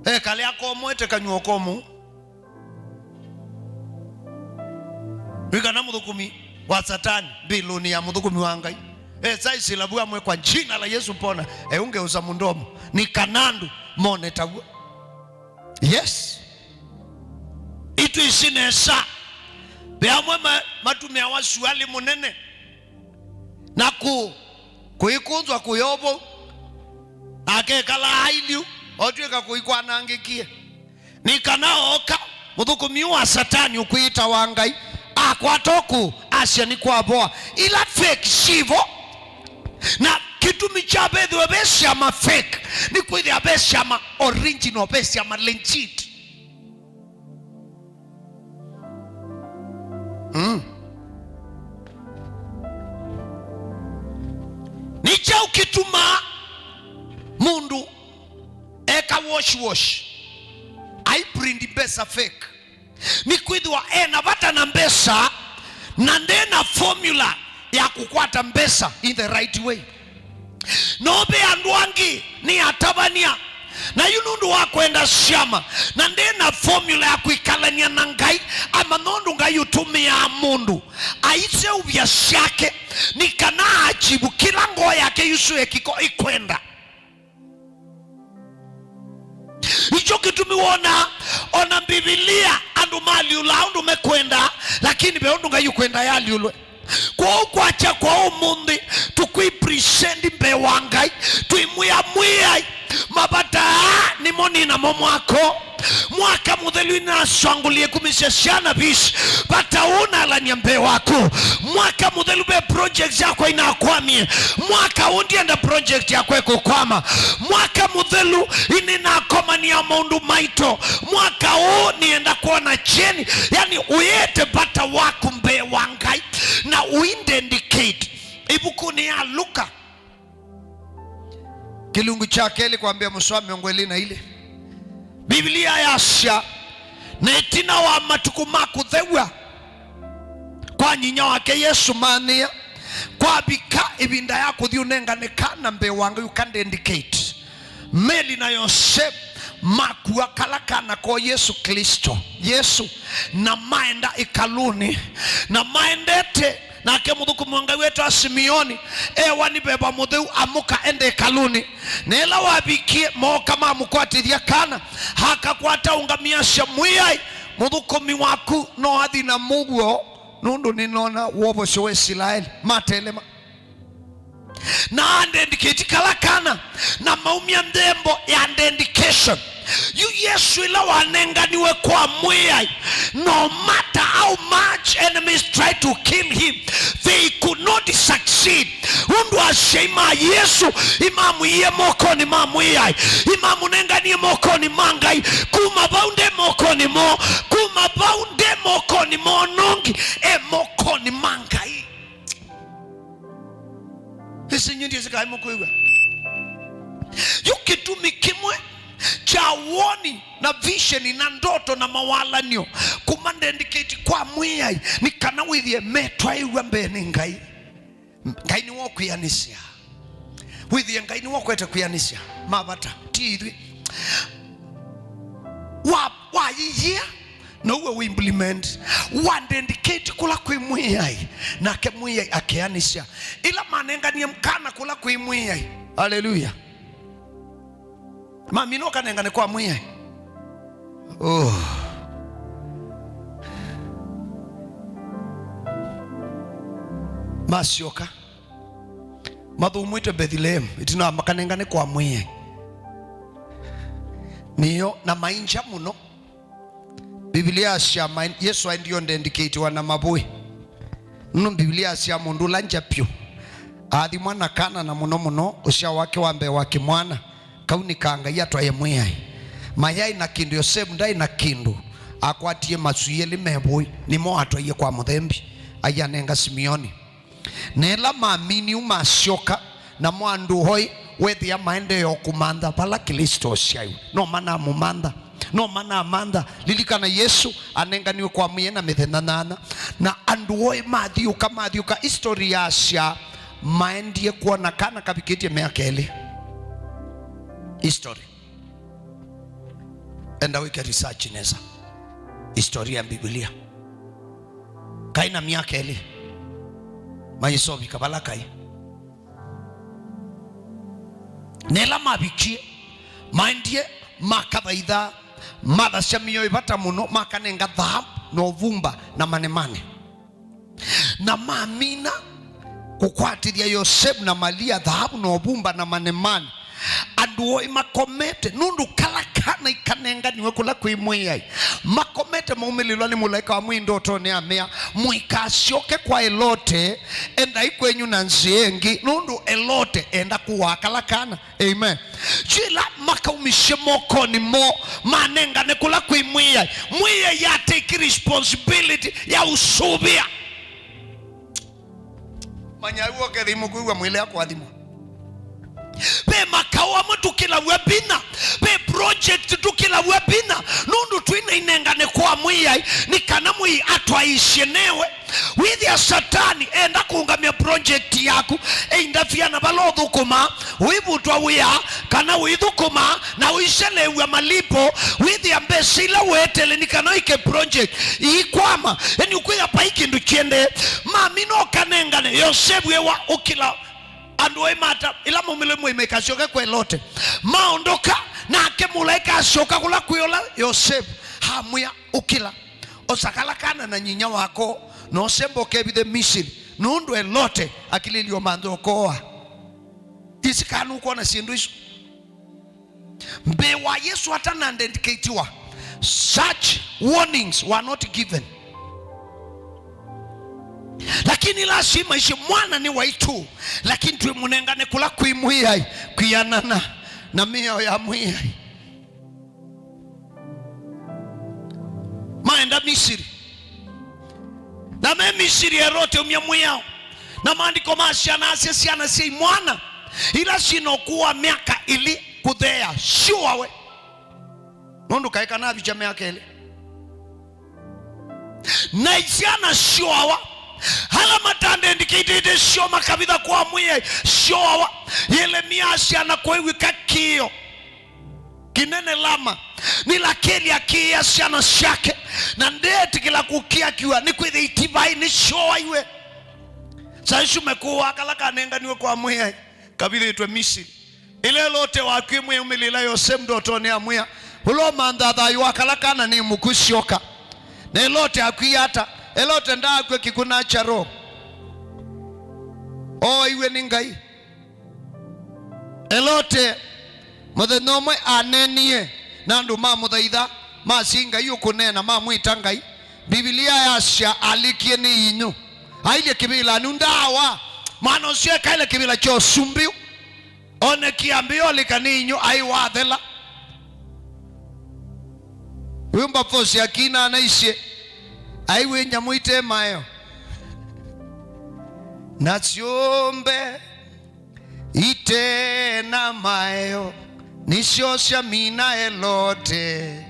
ekale akomoete kanyw'a ũkomo. Nĩ kana mũthũkũmi wa Satani mbĩlũnĩ ya mũthũkũmi wa Ngai. Esa ĩsĩla vu amwe, "Kwa jina la Yesu pona." Eũngeusa mũndomo. Nĩ kana andũ mone taw'o. Yes. Itwĩsĩ nesa. Ve amwe ma-, matũmĩawa sualĩ mũnene na kũ-, kũikũnzwa kũyovo. Akekala ailiu, otw'ĩka kũikwanangĩkie. Nĩ kana ooka, mũthũkũmi wa Satani ũkwĩĩta wa Ngai, akwata ũkũ, asya nĩ kwavoa. Ila fake sivo. Na kĩtumi kya vethĩwe ve syama fake, nĩ kwĩthĩa ve syama original, ve syama legit. Mm. Nĩ kyaũ kĩtumaa mũndũ eka wash wash, aiprint mbesa fake? Nĩkwĩthĩwa ena vata na mbesa, na ndena formula ya kũkwata mbesa in the right way. No ve andũ angĩ nĩ atavany'a, na yu nũndũ wa kwenda syama, na ndena formula ya kwĩkalany'a na Ngai, ama nũndũ Ngai ũtũmĩaa mũndũ aiseũvya syake, nĩ kana achivu kĩla ngoo yake yusũe kĩko ĩkwenda. Nĩkyo kĩtumi wona ona Mbivilia andũ malyũlaa ũndũ mekwenda, lakini ve ũndũ Ngai ũkwenda yalyũlwe. Kwoou kwakya kwa ũmũnthĩ, tũkwĩpresent mbee wa Ngai, twĩmwĩa, Mwĩai, mavata aa nĩmo nĩ namo mwako. Mwaka mũthelu inaswangũlie kumisya syana visi. Vata ũũ nalany'a mbee waku. Mwaka mũthelu ve project yakwa inakwamie. Mwaka ũũ ndienda project yakwa ĩkũkwama. Mwaka mũthelu nĩnakomania maũndũ maito. Mwaka ũũ nĩenda kwona kyeni. Yani, ũyĩte vata waku mbee wa Ngai na ũindedicate. Ĩvukunĩ ya Luka, kĩlungu kya kelĩ kwambĩa mũsoa mĩongo ĩlĩ na ilĩ, Biblia yasya, na ĩtina wa matukũ ma kũthew'a kwa nyinya wake Yesu maanĩa, kwavika ĩvinda ya kũthi ũnengane kana mbee wa Ngai ũkadedicate. Meli na Yosevu makua kala kana ko Yesu Klĩsto, Yesu, na maenda ĩkalũnĩ, na maendete nake mũthũkũmi wa Ngai wĩtawa Simeoni ewa nĩ Veva Mũtheu, amũka ende ĩkalũnĩ. Na ĩla wavikie, mooka mamũkwatĩthya kana, akakwata ũngamĩ asya, Mwĩai, mũthũkũmi waku no athi na mũuo nũndũ nĩnoona wovosyo wa Isilaeli. Matelema. Na andedicate kala kana, na maumya nthembo ya dedication. Yu Yesũ ĩla wanenganiwe kwa Mwĩai, no matter how much enemies try to kill him, they could not succeed. Ũndũ asyai ma Yesũ imamwiie mokonĩ ma Mwĩai, imamũnenganie mokonĩ ma Ngai. Kuma vau nde mokonĩ moo, kuma vau nde mokonĩ moo nongi, e mokonĩ ma Ngai. Ĩsĩ nyie ndyĩsĩ kaĩ mũkwĩw'a. Yu kĩtumi kĩmwe kya woni na vision na ndoto na mawalan'yo kuma dedicate kwa Mwĩai nĩ kana wĩthĩe metwaĩw'a mbee nĩ Ngai. Ngai nĩwe ũkwĩanĩsya. Wĩthĩe Ngai nĩwe ũkwete kwĩanĩsya ma vata, ti ithyĩ. Wa, wayĩyĩa, na ũwe ũimplement. Wa dedicate kũla kwĩ Mwĩai, nake Mwĩai akeanĩsya. Ĩla manenganie kana kũla kwĩ Mwĩai. Haleluya. Mamina ũkanengane kwa Mwĩai. Oh. Masyoka. Mathumwĩtwe Bethlehem, ĩtina wa makanengane kwa Mwĩai. Nĩyo, na maingya mũno. Mbivilia yasya ma-, Yesũ aendie ũndendikĩtiwa na mavũĩ. Nũndũ Mbivilia yasya mũndũ ũla ngya vyũ aathimwa na kana, na mũno mũno ũsyao wake wa mbee wa kĩmwana. Kau nĩ ka Ngai atwaĩe Mwĩai. Mayaĩ na kĩndũ, Yosevu ndaĩ na kĩndũ. Akwatie maswii elĩ me vũĩ, nĩmo atwaie kwa mũthembi, aianenga Simeoni. Na ĩla maminiu masyoka, namo andũ oĩ, wethĩa maendee o kũmantha vala Klĩsto ũsyaiwe. No manamũmantha, no manamantha. Lilikana Yesũ anenganiwe kwa Mwĩai na mĩthenya nyanya, na andũ oĩ mathiũka, mathiũka. History yasya maendie kwona kana kavikĩtye myaka ĩlĩ. History. Enda wĩke research nesa. Historia ya Mbivilia. Kaĩ na myaka ĩlĩ. Mayĩsovika vala kaĩ. Na ĩla mavikie, maendie makathaitha, mathasya mĩio ĩvata mũno, makanenga thaavu na ũvumba na manemane. Na mamina kũkwatĩthya Yosevu na Malia thaavu na ũvumba na manemane. Andũ oĩ makomete, nũndũ kala kana ikanenganiwe kũla kwĩ Mwĩai. Makomete maumĩlĩlwa nĩ mũlaĩka wa Mwĩai ndotonĩ amea, "Mũikasyoke kwa Elote, endai kwenyu na nzĩa ĩngĩ, nũndũ Elote enda kũaa kala kana." Amen. Yu ĩla makaumisye mokonĩ moo, manengane kũla kwĩ Mwĩai, Mwĩai atake responsibility ya ũsũvĩa. Manya w'o ũkethĩa mũkwĩw'a mwĩle akwathimwa. Ve makaũ amwe tũkĩlaw'a vinya, ve project tũkĩlaw'a vinya, nũndũ twĩ na inengane kwa Mwĩai, nĩ kana Mwĩai atwaĩĩsye newe. Wĩthĩa Satani enda kũũngamya project yaku, e interfere na vala ũthũkũmaa, ũivutwa wĩa, kana ũithũkũma na ũiseleew'a malipo, wĩthĩa mbesa ila weetele nĩ kana wĩke project iikwama, yani ũkwĩya vai kĩndũ kĩendee. Mamina ũkanengane, Yosevu ewa ũkĩla andũ oĩ mata, ĩla maumĩle Mwĩai maikasyoke kwa Elote. Maondoka, nake mũlaĩka asyoka kũla kwĩ ũla Yosevu, amwĩa, "Ũkĩla, osa kala kana na nyinya wako, na ũsemba ũkevithe Misili, nũndũ Elote akilĩlye ũmantha ũkooa." Ĩsĩ kana nũkwona syĩndũ isu? Mbee wa Yesũ atanadedikatiwa, such warnings were not given. Lakini lazima ici mwana nĩ waitũ, lakini twĩmũnengane kũla kwĩ Mwĩai, kwĩanana na mĩao ya Mwĩai. Maenda Misiri. Na me Misiri, Elote aumya mwĩao. Na maandĩko ma syana asya syana syai mwana ila syĩ na ũkũũ wa myaka ĩlĩ kũtheea syũawe. Nũndũ kaĩ kanavikya myaka ĩlĩ. Na isyana syũawa, ala matandendikĩtĩte syo makavitha kwa Mwĩai, syũawa. Yelemia asya na kũiw'ĩka kĩĩo kĩnene Lama, nĩ Lakeli akĩĩa syana syake, na ndeetĩkĩla kũkĩa, akiw'a, nĩkwĩthĩa itivaĩ nĩsyooaiwe. Saa isu mekũaa kala kanenganiwe kwa Mwĩai, kavithĩtwe Misili. Ĩla Elote wakw'ie, Mwĩai aumĩlĩĩla Yosevu ndotonĩ amwĩa, "Ũla ũmanthaa thayũ wa kala kana nĩ mũkw'ũ, syoka." Na Elote akw'ie ata? Elote ndaakw'a kĩkw'ũ na kyaro. Ooiwe nĩ Ngai. Elote mũthenya ũmwe aneenie na andũ mamũthaitha, masya, "Ngai ũkũneena," mamwĩta ngai. Mbivilia yasya alĩkie nĩ inyũ. Ailye kĩvĩlanĩ, ndawa. Mwana ũsu ekaĩle kĩvĩla kya ũsumbĩ. Onekie ambĩĩa ũlĩka nĩ inyũ, aĩ wathela. Wĩmba vosi akina anaisye, aiw'ĩ nyamũ ite maeo. Na syũmbe ite na maeo, nĩsyo syamina Elote.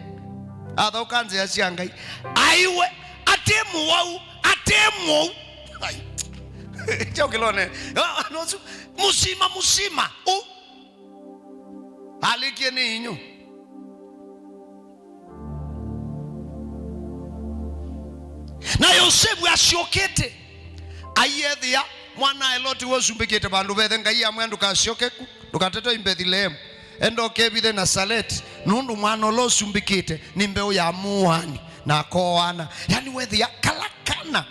Athauka nzĩa sya Ngai. Aiwe, ate mũwau, ate mũwau. Ai. Kyaũ kĩlone. Nosu, musima, musima. U. Alĩkie nĩ inyũ. Na Yosevu asyokete, aiethĩa mwana Eloti wosumbĩkĩte vandũ vethe. Ngai amwĩa, "Ndũkasyoke ku, ndũkatete i Mbethileemu. Enda ũkevithe Nasaleti, nũndũ mwana ũla ũsumbĩkĩte nĩ mbeũ ya mũani." Na akooana. Yani wethĩa kala kana,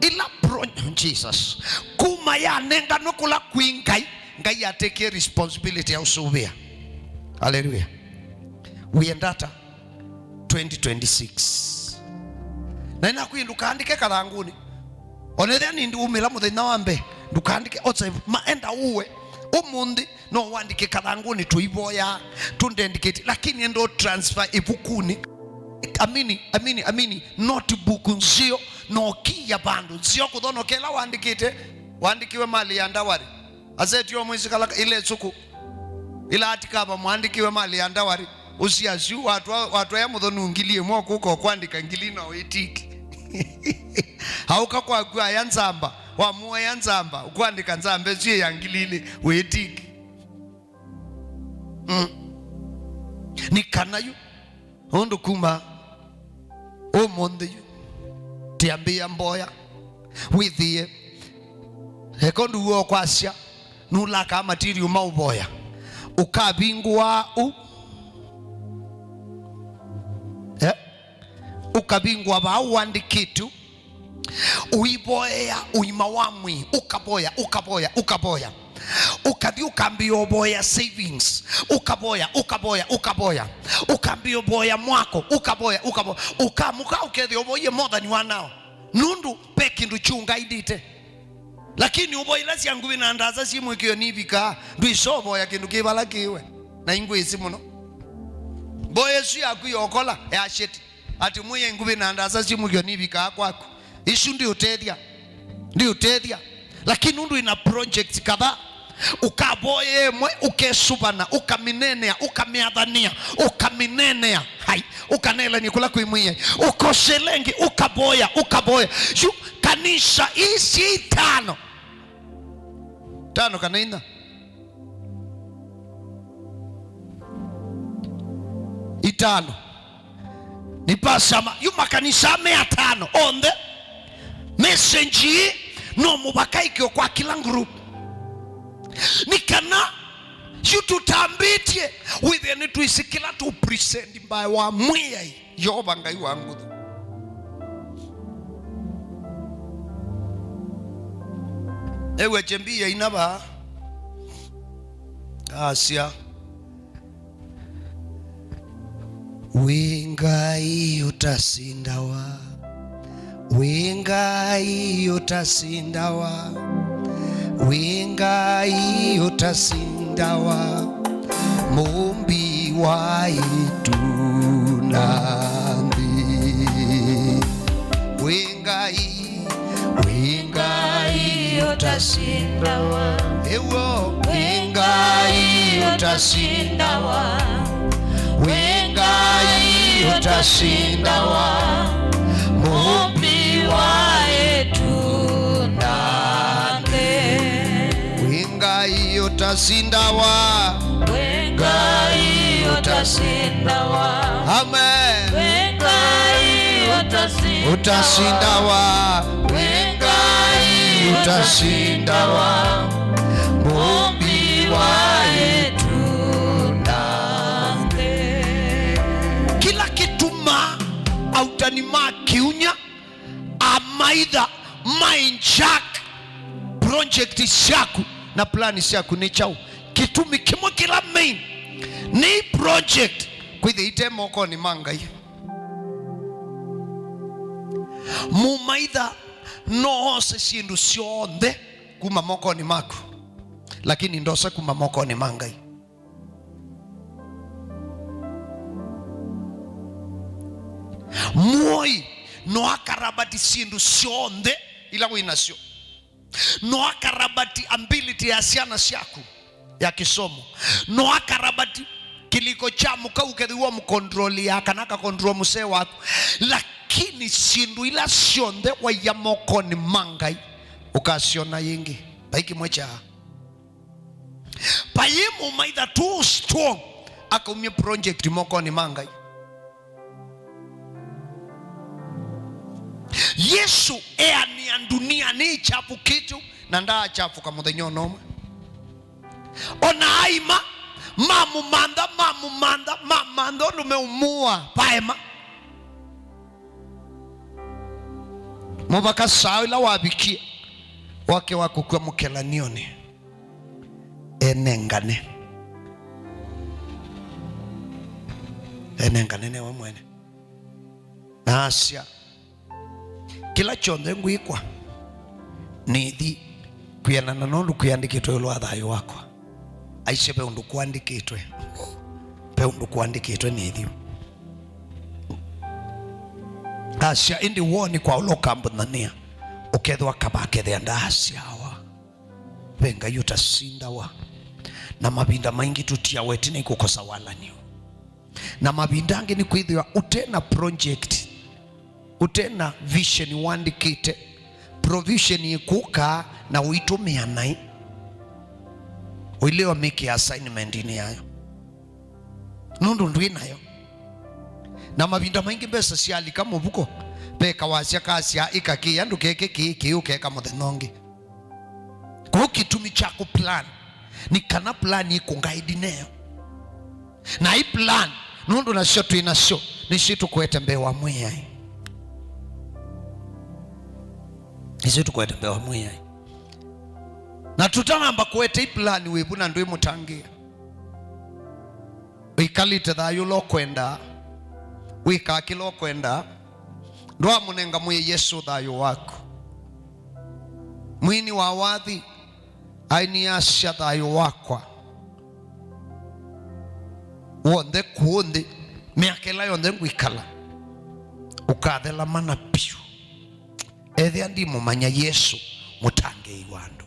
ila pro-, Jesus, kuma yanenganwe kũla kwĩ Ngai, Ngai atekie responsibility ya ũsũvĩa. Haleluya. Wĩenda ata twenty twenty-six? Na nĩnakwĩie ndũkaandĩke kathangũnĩ. Onethĩa nĩndiumĩla mũthenya wa mbee, ndũkaandĩke, osa ma enda ũwe. Ũmũnthĩ no wandĩke kathangũnĩ, tũivoya, tũndendikĩti, lakini enda ũ transfer ĩvukunĩ. Amini, amini, amini, notebook nzeo, na ũkiya vandũ nzeo kũthonokela wandĩkĩte, wandĩkiwe mali ya ndawari. Aseti o mwĩsĩ kala ĩla ĩsũkũ, ĩla atikava mwandĩkiwe mali ya ndawari, ũsiasyu watwa-, watwaya mũthonu ngili ĩmwe, ũkũka ũkwandĩka ngili na ũĩtiki. Aũka kwaku aya nzamba, wamuaya nzamba, ũkwandĩka nzamba ĩsu ya ngili ilĩ, wĩtiki. Mm. Nĩ kana yu, ũndũ kuma ũmũnthĩ yu, tiambĩĩa mboya, wĩthĩe. Eko ndũũ ũkwasya, nũlakaa material ma ũvoya. Ũkavingũa u. Eh? Ũkavingũa vaa ũandĩkĩtu. Ũivoea ũima wa mwĩĩ. Ũkavoya, ũkavoya, ũkavoya. Ũkathi ũkambĩĩa ũvoya savings. Ũkavoya, ũkavoya, ũkavoya. Ũkambĩĩa ũvoya mwako. Ũkavoya, ũkavoya. Ũkamũka ũkethĩa ũvoie more than one hour. Nũndũ ve kĩndũ kyũngaindĩte. Lakini ũvoya ila sya nguvĩ na ndasa syĩ mũĩkĩĩo nivikaa, ndwĩsa ũvoya kĩndũ kĩ vala kĩwe. Na ingwĩsĩ mũno. Mboya ĩsu yaku yokola, ya sheti. Ati mwĩai nguvĩ na ndasa syĩ mũĩkĩĩo nivikaa kwaku. Isu ndiũtethya. Ndiũtethya. Lakini nũndũ ina projects kadhaa, ũkavoya ĩmwe, ũkesũvana, ũkamĩneenea, ũkamĩathanĩa, ũkamĩneenea. Hai, ũkaneelany'a kũla kwĩ mwĩai. Ũkosele ĩngĩ, ũkavoya, ũkavoya. Yu kanisa ii syĩ itano. Tano kana inya? Itano. Nipasama, yu makanisa me atano onthe. Message ii no mũvaka ĩkĩwe kwa kila group. Nĩ kana yu tũtambĩtye, wĩthĩe nĩtwĩsĩ kĩla tũ present mbee wa mwĩai Yeova Ngai wa nguthu. Ew'a kyembi yaina vaa. Asya, wĩ Ngai ũtasindawa. Wĩ Ngai ũtasindawa, wĩ Ngai ũtasindawa, mũmbi wa ĩtu na nthĩ. Wĩ Ngai, wĩ Ngai ũtasindawa. Ĩw'o, wĩ Ngai ũtasindawa. Wĩ Ngai ũtasindawa, mũmbi wa ĩtu na nthĩ. Wĩ Ngai ũtasindawa. Wĩ Ngai ũtasindawa. Amen. Wĩ Ngai ũtasindawa. Ũtasindawa. Wĩ Ngai ũtasindawa, mũmbi wa ĩtu na nthĩ. Kĩla kĩtumaa autani ma Kiunya a either ma hijack project syaku na plan syaku. Nĩ kyaũ? Kĩtumi kĩmwe kĩla main nĩ project kwĩthĩa ite mokonĩ ma Ngai. Mũmaitha no ose syĩndũ syonthe kuma mokonĩ maku, lakini ndosa kuma mokonĩ ma Ngai. Mũoi no akarabati syĩndũ syonthe ila wĩ nasyo. No akarabati ability ya syana syaku ya kĩsomo. No akarabati kĩlĩko kya mũka ũkethĩwa mũkontroli ya kana akakontrol mũsee waku. Lakini syĩndũ ila syonthe waiya mokonĩ ma Ngai, ũkasyona yĩngĩ. Vai kĩmwe kya Vayĩ mũmaitha too strong akaumya project mokonĩ ma Ngai. Yesu eanĩa ndunia nĩ ĩkyavũkĩtwe na ndaachafũka mũthenya ona ũmwe. Ona aima mamũmantha, mamũmantha, mamantha ũndũ meũmũa, vaema. Mũvaka saa ĩla wavikie wake wa kũkw'a mũkelanionĩ. Enengane. Enengane newe mwene. Na asya, kĩla kyonthe ngwĩkwa, nĩthi kwĩanana na ũndũ kwĩandĩkĩtwe ĩũlũ wa thayũ wakwa. Aisye, ve ũndũ kũandĩkĩtwe. Ve ũndũ kũandĩkĩtwe, nĩthi. Asya, ĩndĩ woni kwa ũla ũkambũthanĩa, ũkethĩwa kavakethĩa ndaasyawa. Ve Ngai ũtasindawa. Na mavinda maingĩ tũtiawa ĩtina ĩ kũkosa walan'yo. Na mavinda angĩ nĩ kwĩthĩwa ũte na project, ũte na vision wandĩkĩte, provision ĩkũkaa na ũitũmĩa naĩ, ũilewa make assignment-inĩ yayo. Nũndũ ndwĩ nayo. Na mavinda maingĩ mbesa syalika mũvuko, ve kawasya kasya, ĩka kĩĩ, andũ keke kĩĩ, kĩĩ ũkeka mũthenya ũngĩ. Kwoou kĩtumi kya kũ plan nĩ kana plan ĩkũngaidi nayo. Na i plan, nũndũ nasyo twĩ nasyo, nĩsyo itũkwete mbee wa Mwĩai. Nĩsyo itũkwete mbee wa Mwĩai. Na tũtanamba kũete i plan wĩvu na ndwĩmũtangĩĩa. Wĩkalĩte thayũ ũla ũkwendaa, wĩkaa kĩla ũkwendaa, ndwamũnenga Mwĩai Yesũ thayũ waku. Mwini wa wathi ainiasya, thayũ wakwa w'onthe kũũ nthĩ, myaka ĩla yonthe ngwĩkala, ũkathela mana vyũ. Ethĩa ndimũmanya Yesũ, mũtangĩĩi wa andũ.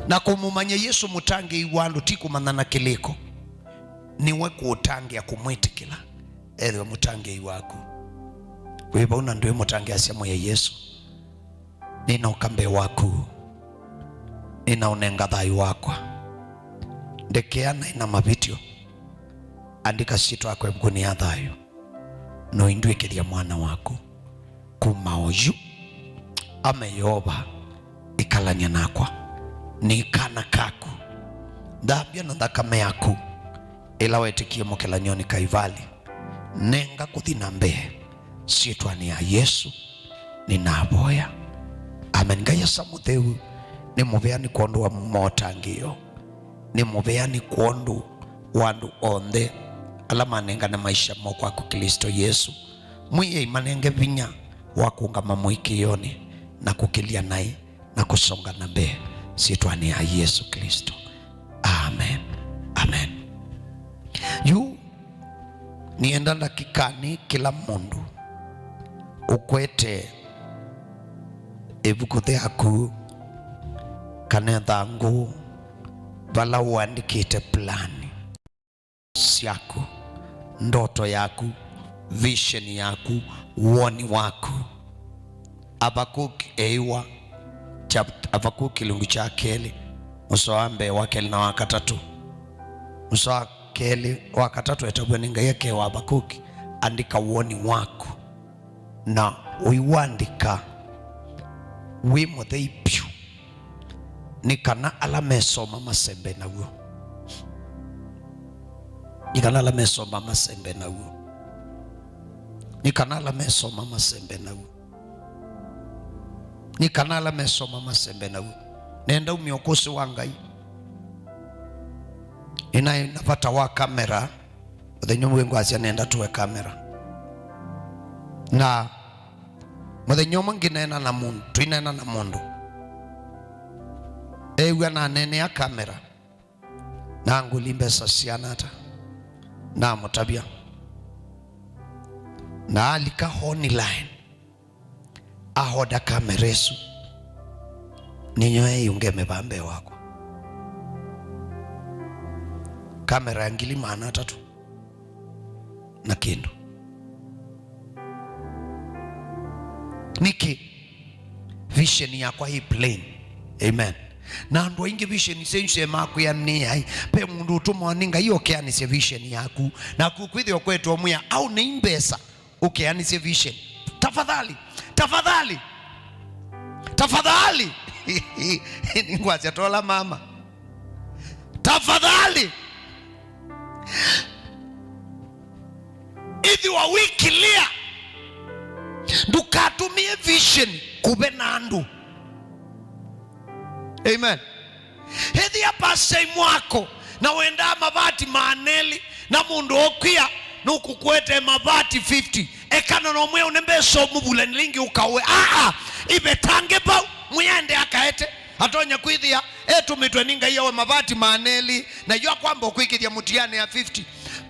Na kũmũmanya Yesũ, mũtangĩĩi wa andũ, ti kũmanya na kĩlĩko. Nĩwe kũũtangĩa kũmwĩtĩkĩla ethĩwe mũtangĩĩi waku. Wĩ vau na ndwĩmũtangĩĩasya, Mwĩai Yesũ, nĩnoka mbee waku, nĩnaũnenga thayũ wakwa. Ndekea naĩ na mavĩtyo, andĩka syĩtwa yakwa ĩvukunĩ ya thayũ, na ũindw'ĩkĩthya mwana waku. Kuma oyu, ame Yeova, ĩkalany'a nakwa. Nĩ kana kaku, nthambya na nthakame yaku ĩla wetĩkie mũkelany'onĩ Kaivalĩ. Nenga kũthi na mbee, syĩtwanĩ ya Yesũ nĩnavoya. Amen. Ngai Asa Mũtheu, nĩ mũvea nĩ kwondũ wa motangĩĩo, nĩ mũvea nĩ kwondũ wa andũ onthe ala manengane maisha moo kwaku Klĩsto Yesũ. Mwĩai, manenge vinya wa kũngama mũĩkĩĩonĩ na kũkĩlya naĩ na kũsonga na mbee, syĩtwanĩ ya Yesũ Klĩsto. Amen. Amen. Yu nĩenda ndakĩkanĩ kĩla mũndũ ũkwete ĩvuku yaku kana ĩthangũ vala ũandĩkĩte plan syaku, ndoto yaku, vision yaku, woni waku. Avakuki eĩwa, chap-, Avakuki kĩlungu kya kelĩ, mũsoa wa mbee, wa kelĩ na wa katatũ. Mũsoa wa kelĩ, wa katatũ etavw'a nĩ Ngai akewa Avakuki, andĩka woni waku, na ũiwandĩka wĩ mũthei vyũ, nĩ kana ala mesoma masembe naw'o. Nĩ kana ala mesoma masembe naw'o. Nĩ kana ala mesoma masembe naw'o. Nĩ kana ala mesoma masembe naw'o. Nenda umya ũkũsĩ wa Ngai. Nĩnaĩ na vata wa kamera. Mũthenya ũmwe ngwasya nenda tũe kamera. Na mũthenya ũmwe ngĩneena na mũndũ, tũineena na mũndũ. Eew'a naneenea kamera. Na ngũli mbesa siana ata? Namũtavya. Na alika online. Ahoda kamera ĩsu. Nĩnyoe ĩũngeme vaa mbee wakwa. Kamera ya ngili maana atatũ na kĩndũ. Nĩkĩ? Vision yakwa ĩ plain. Amen. Na andũ aingĩ vision syenyu syemaa kwĩanĩa. Ve mũndũ ũtũmwa nĩ Ngai okeanĩsya vision yaku. Naku kwĩthĩwa kwetwa mwĩa au nĩ mbesa ũkeanĩsye vision. Tafadhali, tafadhali, tafadhali. Nĩngwasya tola mama. Tafadhali. Ĩthĩwa wĩ clear. Ndũkatũmĩe vision kũvena andũ. Amen. Ĩthĩa pastor mwako na wendaa mavati maana elĩ, na mũndũ ũkwĩa nũkũkũete mavati fifty, ekana na ũmwĩa ũne mbesa ũmũvulanĩle ĩngĩ ũkaũe. Aa, ĩvetange vau, mwĩende akaete. Atonya kwĩthĩa etũmĩtwe nĩ Ngai awe mavati maana elĩ, na yu akwamba kwĩkĩthya mũtianĩ ya fifty.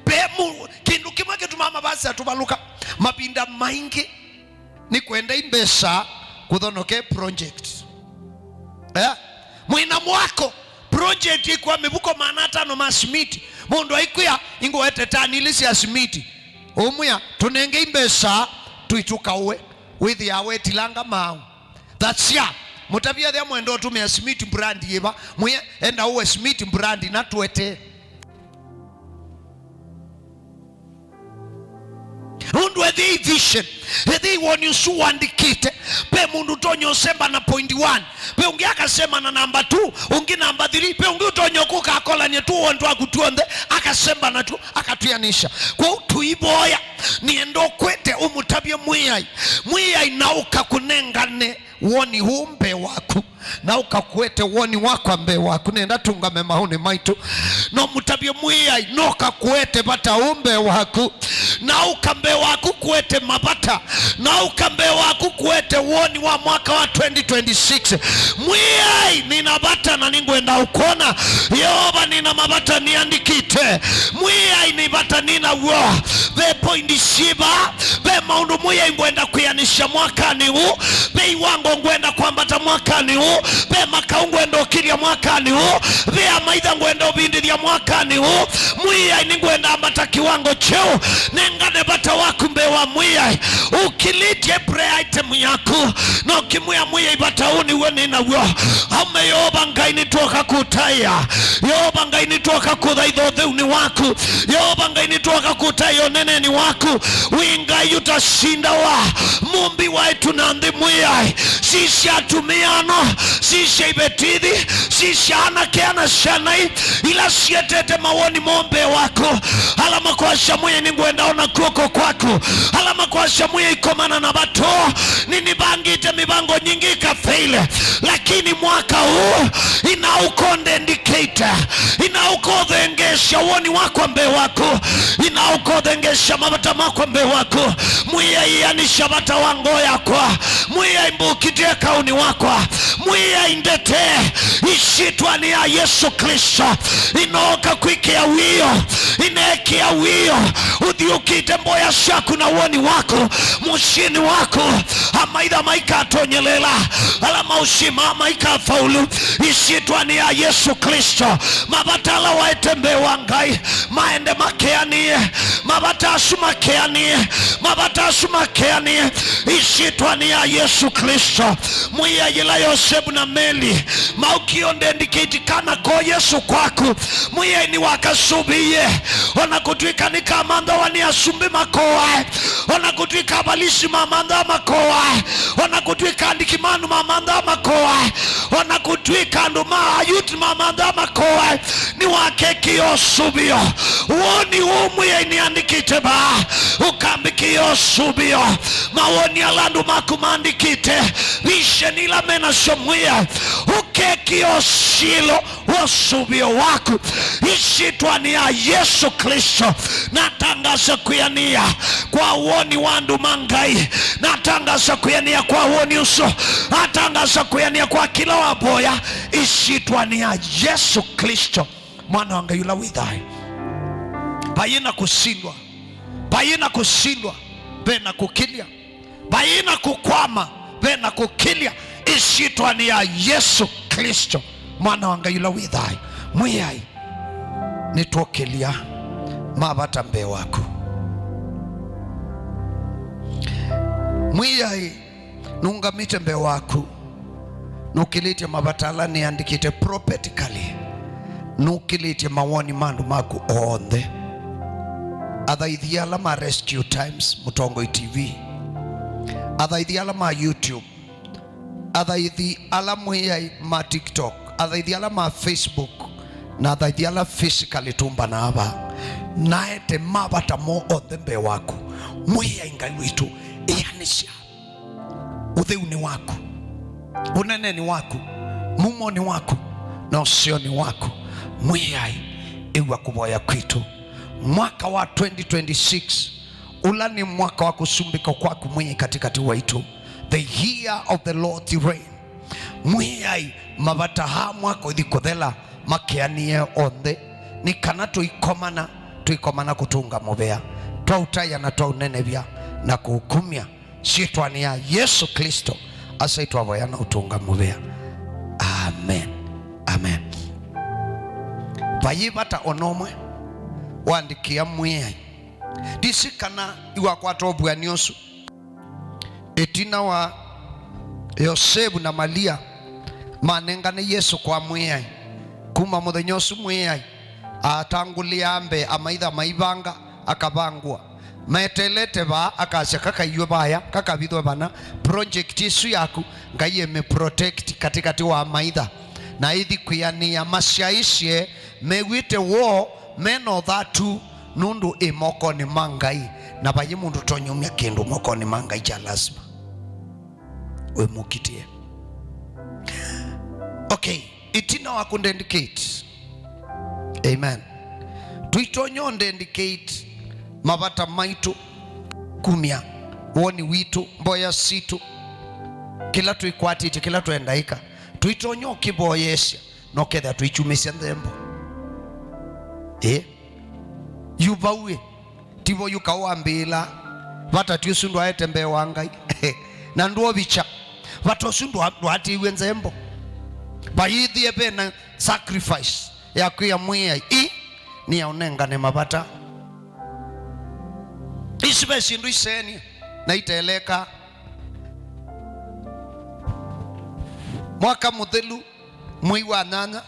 Ve mu-, kĩndũ kĩmwe kĩtumaa mavasi atũvalũka mavinda maingĩ nĩ kwenda i mbesa kũthonoke project. Eh? Mwĩna mwako, project ĩkwa mĩvuko maana atano ma simiti. Mũndũ aikwĩa, ingũete tani ilĩ sya simiti. Ũmwĩa, tũnenge i mbesa, tũitũkaũe. Wĩthĩaa wetilanga maaũ. That's ya. Mũtavye ethĩa mwenda ũtũmĩa simiti brand yĩva. Mwĩe, enda ũwe simiti brand na tũetee. Nũndũ ethĩi vision, ethĩi woni ũsu wandĩkĩte, ve mũndũ ũtonya ũsemba na point one, ve ũngĩ akasema na namba two, ũngĩ namba three, ve ũngĩ ũtonya kũkakolany'a tuo twaku tuonthe, akasemba natwo, akatwianĩsya. Kwoou tũivoya, nĩenda ũkwete ũmũtavye Mwĩai, Mwĩai na ũkakũnengane woni ũũ mbee waku, na ũkakwete woni wakwa mbee waku. Nenda tũngame maũnĩ maitũ. No mũtavye Mwĩai, no kakwete vata ũũ mbee waku, na ũka mbee waku kwete mavata, na ũka mbee waku kwete woni wa mwaka wa twenty twenty-six. Mwĩai, nina vata na nĩngwenda ũkwona. Yeova, nina mavata niandĩkĩte. Mwĩai, nĩ vata nina w'o. Ve poindi siva, ve maũndũ Mwĩai ngwenda kwĩanĩsya mwakanĩ ũũ, ve iwango ngwenda kwambata mwakanĩ ũũ, ve makaũ ngwenda ũkĩlya mwakanĩ ũũ, ve amaitha ngwenda ũvindĩthya mwakanĩ ũũ. Mwĩai, nĩngwenda ambata kĩwango kyeũ. Nengane vata waku mbee wa Mwĩai. Ũkilĩtye prayer item yaku, na ũkĩmwĩa Mwĩai, vata ũũ nĩw'o nĩ naw'o. Aume Yeova Ngai, nĩtwoka kũtaĩa. Yeova Ngai, nĩtwoka kũthaitha ũtheunĩ waku. Yeova Ngai, nĩtwoka kũtaĩa ũneneni waku. Wĩ Ngai ũtasindawa, mũmbi wa ĩtu na nthĩ Mwĩai. Sisya atumĩa ano, sisya ivetithi, sisya anake ana syanai, ila sietete mawoni moo mbee waku. Ala makwasya Mwĩai, nĩngwenda ona kw'oko kwaku. Ala makwasya Mwĩai, komana na vato. Ninivangĩte mĩvango nyingĩ ĩkafeile, lakini mwaka ũũ inaũkondendikĩte. Inaũkothengesya woni wakwa mbee waku. Inaũkothengesya mavata makwa mbee waku. Mwĩai, ĩanĩsya vata wa ngoo yakwa. Mwĩai, mbũkitye kaũnĩ wakwa. Mwĩai, ndete isyĩtwanĩ ya Yesũ Klĩsto. Inooka kwĩkĩa wĩo, ineekĩa wĩo ũthiũkĩte mboya syaku na woni waku mũsyĩnĩ waku. Amaitha maikatonyelela, ala maũsimaa maikafaulu isyĩtwanĩ ya Yesũ Klĩsto. Mavata ala waete mbee wa Ngai maende makeanĩe. Mavata asu makeanĩe. Mavata asu makeanĩe isyĩtwanĩ ya Yesũ Klĩsto. Mwĩai, yĩla Yosevu na Meli maukie ũndendikĩti kana ko Yesũ kwaku, Mwĩai, nĩwakasũvĩie. Ona kũtw'ĩka nĩkamanthawa nĩ asumbĩ makoae, ona kũtw'ĩka avalisi mamanthaa makoae, ona kũtw'ĩka andĩki manu mamanthaa makoae, ona kũtw'ĩka andũ ma Ayuti mamanthaa makoae, nĩwakekĩie ũsũvĩo. Woni ũũ Mwĩai nĩandĩkĩte vaa, ũkambĩkĩe ũsũvĩo. Mawoni ala andũ maku maandĩkĩte, vision ila menasyo Mwĩai, ũkekĩe ũsilũ wa ũsũvĩo waku. Ĩsyĩtwanĩ ya Yesũ Klĩsto, natangaza kwĩanĩa kwa woni wa andũ ma Ngai. Natangaza kwĩanĩa kwa woni ũsu. Natangaza kwĩanĩa kwa kĩla wavoya, ĩsyĩtwanĩ ya Yesũ Klĩsto, Mwana wa Ngai ũla wĩ thayũ. Vayĩ na kũsindwa, vayĩ na kũsindwa, ve na kũkĩlya. Vayĩ na kũkwama, ve na kũkĩlya, ĩsyĩtwanĩ ya Yesũ Klĩsto, Mwana wa Ngai ũla wĩ thayũ. Mwĩai, nĩtwokĩlya mavata mbee waku. Mwĩai, nũngamĩte mbee waku, nũkĩlĩtye mavata ala nĩandĩkĩte prophetically, nũkĩlĩtye mawoni ma andũ maku onthe. Athaithi ala ma Rescue Times, Mũtongoi T V, athaithi ala ma YouTube, athaithi ala Mwĩai ma TikTok, athaithi ala ma Facebook, na athaithi ala physically tũmbanaa vaa, naete mavata moo onthe mbee waku. Mwĩai Ngai witũ, ĩanĩsya ũtheunĩ waku, ũnenenĩ waku, mumonĩ waku, na ũseonĩ waku. Mwĩai, ĩw'a kũvoya kwitũ. Mwaka wa twenty twenty-six, ũla nĩ mwaka wa kũsumbĩka kwaku Mwĩai katĩkatĩ waitũ, the year of the Lord's reign. Mwĩai, mavata aa mwaka ũthi kũthela makeanĩe onthe, nĩ kana tũikomana, tũikomana kũtũnga mũvea, twaũtaĩa na twaũnenevya na kũũkumya. Syĩtwanĩ ya Yesũ Klĩsto, Asa, nĩtwavoya na ũtũnga mũvea. Amen. Amen. Vayĩ vata o na ũmwe waandĩkĩa Mwĩai. Ndisi kana iwakwata ũvuany'o ũsu. Ĩtina wa Yosevu na Malia manengane Yesũ kwa Mwĩai, kuma mũthenya ũsu Mwĩai atangũlĩaa mbee amaitha maivanga, akavangũa. Meteelete vaa, akasya, "Kakaiw'e vaya, kakavithwe vana." Project ĩsu yaku, Ngai emĩ protect katĩkatĩ wa amaitha, na ĩthi kwĩanĩa masyaĩĩsye, mew'ĩte woo, me na ũthatu, nũndũ ĩ mokonĩ ma Ngai, na vayĩ mũndũ ũtonya umya kĩndũ mokonĩ ma Ngai kya lasima. Wĩmũkitĩe. Okay, ĩtina wa kũdedicate. Amen. Tũitonya ũdedicate mavata maitũ, kumya woni witũ, mboya sitũ, kĩla twĩkwatĩtye, kĩla twendaĩka. Tũitonya ũkĩvoyesya, na ũkethĩa tũikyumĩsya nthembo. Ĩ? Yu vau ĩ? Tivo yu kaũ wambĩĩla. Vata ti ũsu ndwaete mbee wa Ngai. Na ndwovikya. Vata ũsu ndwa-, ndwaatĩĩw'e nzembo. Vayĩthĩe ve na sacrifice ya kwĩa Mwĩai, "Ĩ, nĩaũnengane mavata." Isu ve syĩndũ iseenie na iteleka. Mwaka mũthelu, mwei wa nyanya,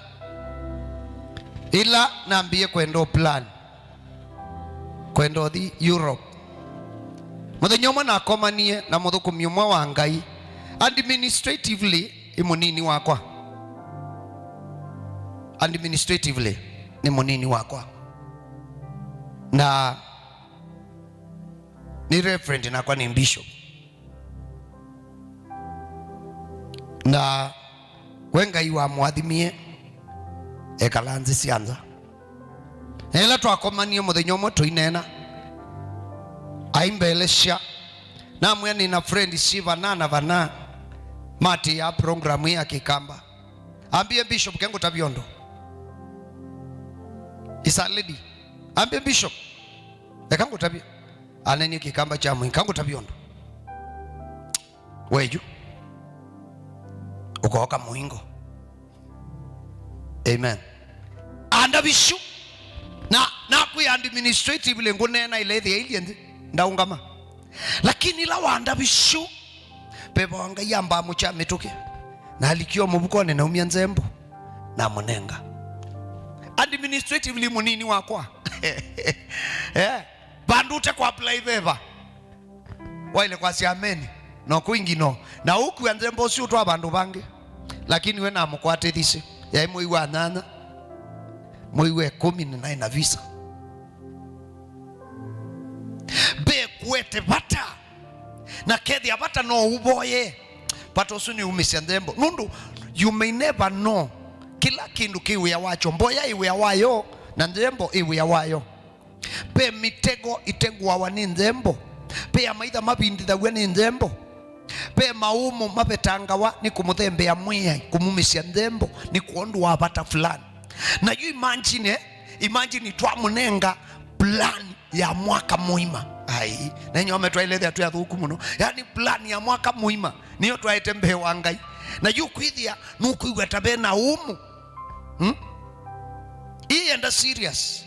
ĩla nambĩĩe kwenda plan kwenda ũthi Europe. Mũthenya ũmwe nakomanie na mũthũkũmi ũmwe wa Ngai, administratively ĩ mũnini wakwa. Administratively nĩ mũnini wakwa. Na nĩ reverend nakwa nĩ bishop. Na we Ngai wamũathimie ekala nthĩ sya nza. Na ĩla twakomanie mũthenya ũmwe tũineena, aimbelesya, namwĩa nĩ na friend syĩ vana na vana matĩaa program ĩ ya Kĩkamba. Ambie, "Bishop, ke ngũtavye ũndũ." Is a lady. Ambie, "Bishop, eka ngũtavye." Anenie Kĩkamba kya Mũinga, "Ngũtavye ũndũ." Weyu ũkooka mũingo. Amen. Andavisyu na nakwĩ administratively ngũneena ĩla ĩthĩa ilye nthĩ ndaũngama. Lakini ĩla wandavisyu, veva wa Ngai ambaa mũkya mĩtũkĩ, na alikia mũvukonĩ naumya nzembo namũnenga. Administratively mũnini wakwa. Eh, vandũ ũte kũ apply veva. Waĩle kwasya amen, no kwingĩ no. Na ũkua nzembo ũsu ũtwa vandũ vangĩ. Lakini we namũkwatĩthisye. Yaĩ mwei wa nyanya, mwei wa ĩkũmi nĩnaĩ na visa. wete vata. Na kethĩa vata no ũvoye, vata ũsu nĩ umĩsya nthembo. Nũndũ you may never know. Kĩla kĩndũ kĩ wĩa wakyo. Mboya ĩ wĩa wayo, na nthembo ĩ wĩa wayo. Ve mĩtego ĩtegũawa nĩ nthembo. Ve amaitha mavindithaw'a nĩ nthembo. Ve maũmũ mavetangawa nĩ kũmũthembea Mwĩai, kũmumĩsya nthembo, nĩ kwondũ wa vata fulani. Na yu imagine, eh? Imagine twamũnenga plan ya mwaka mũima. Ai, na inyuĩ aũme twaĩle ĩthĩa twĩ athũku mũno. Yaani plan ya mwaka mũima nĩyo twaete mbee wa Ngai. Na yu kwĩthĩa nũkwĩw'a ta ve na ũmũ. Hmm? Ĩĩ yenda serious.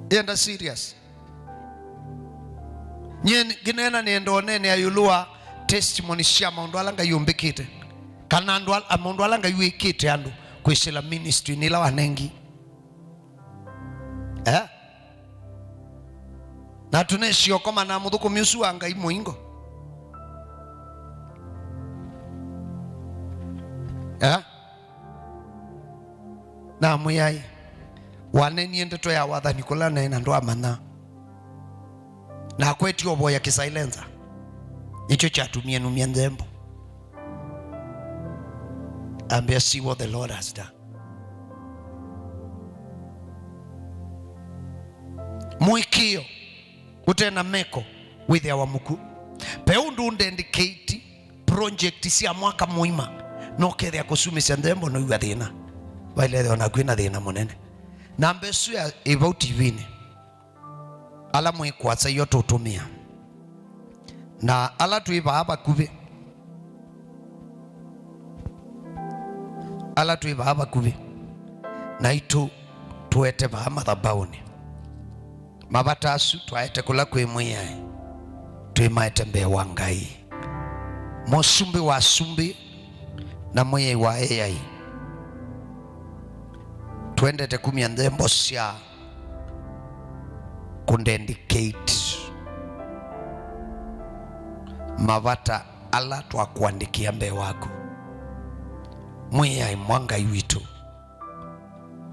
Yenda serious. Nyie ngĩneena nĩenda ũneenea ĩũlũ wa testimony sya maũndũ ala Ngai ũmbĩkĩte. Kana andũ ala, maũndũ ala Ngai wĩkĩte andũ kwĩsĩla ministry-nĩ ĩla wanengi. Eh? Na tũnesie ũkoma na mũthũkũmi ũsu wa Ngai mũingo. Eh? Na Mwĩai, wanenie ndeto ya wathani kũla naĩ na ndwamanya. Na akwetie ũvoya kĩsilencer. Nĩkyo kyatumie numya nthembo. Ambĩa, "See what the Lord has done." Mũĩkĩĩo ũte na meko wĩthĩawa mũkw'ũ. Ve ũndũ ũndedicate project sya mwaka mũima, no kethĩa kũsumĩsya nthembo no iw'a thĩna. Vailethĩwa naku ĩna thĩna mũnene. Namba ĩsu ya ĩvau T V-nĩ. Ala mwĩ kũasa iyo tũtũmĩa. Na ala twĩ vaa vakuvĩ, ala twĩ vaa vakuvĩ naitũ tũete vaa mathabaũnĩ. Mavata asu twaete kũla kwĩ Mwĩai, twĩmaete mbee wa Ngai, Mũsumbĩ wa asumbĩ na Mwĩai wa eai. Twendete kumya nthembo sya kũdedicate mavata ala twakũandĩkĩa mbee waku. Mwĩai mwa Ngai witũ,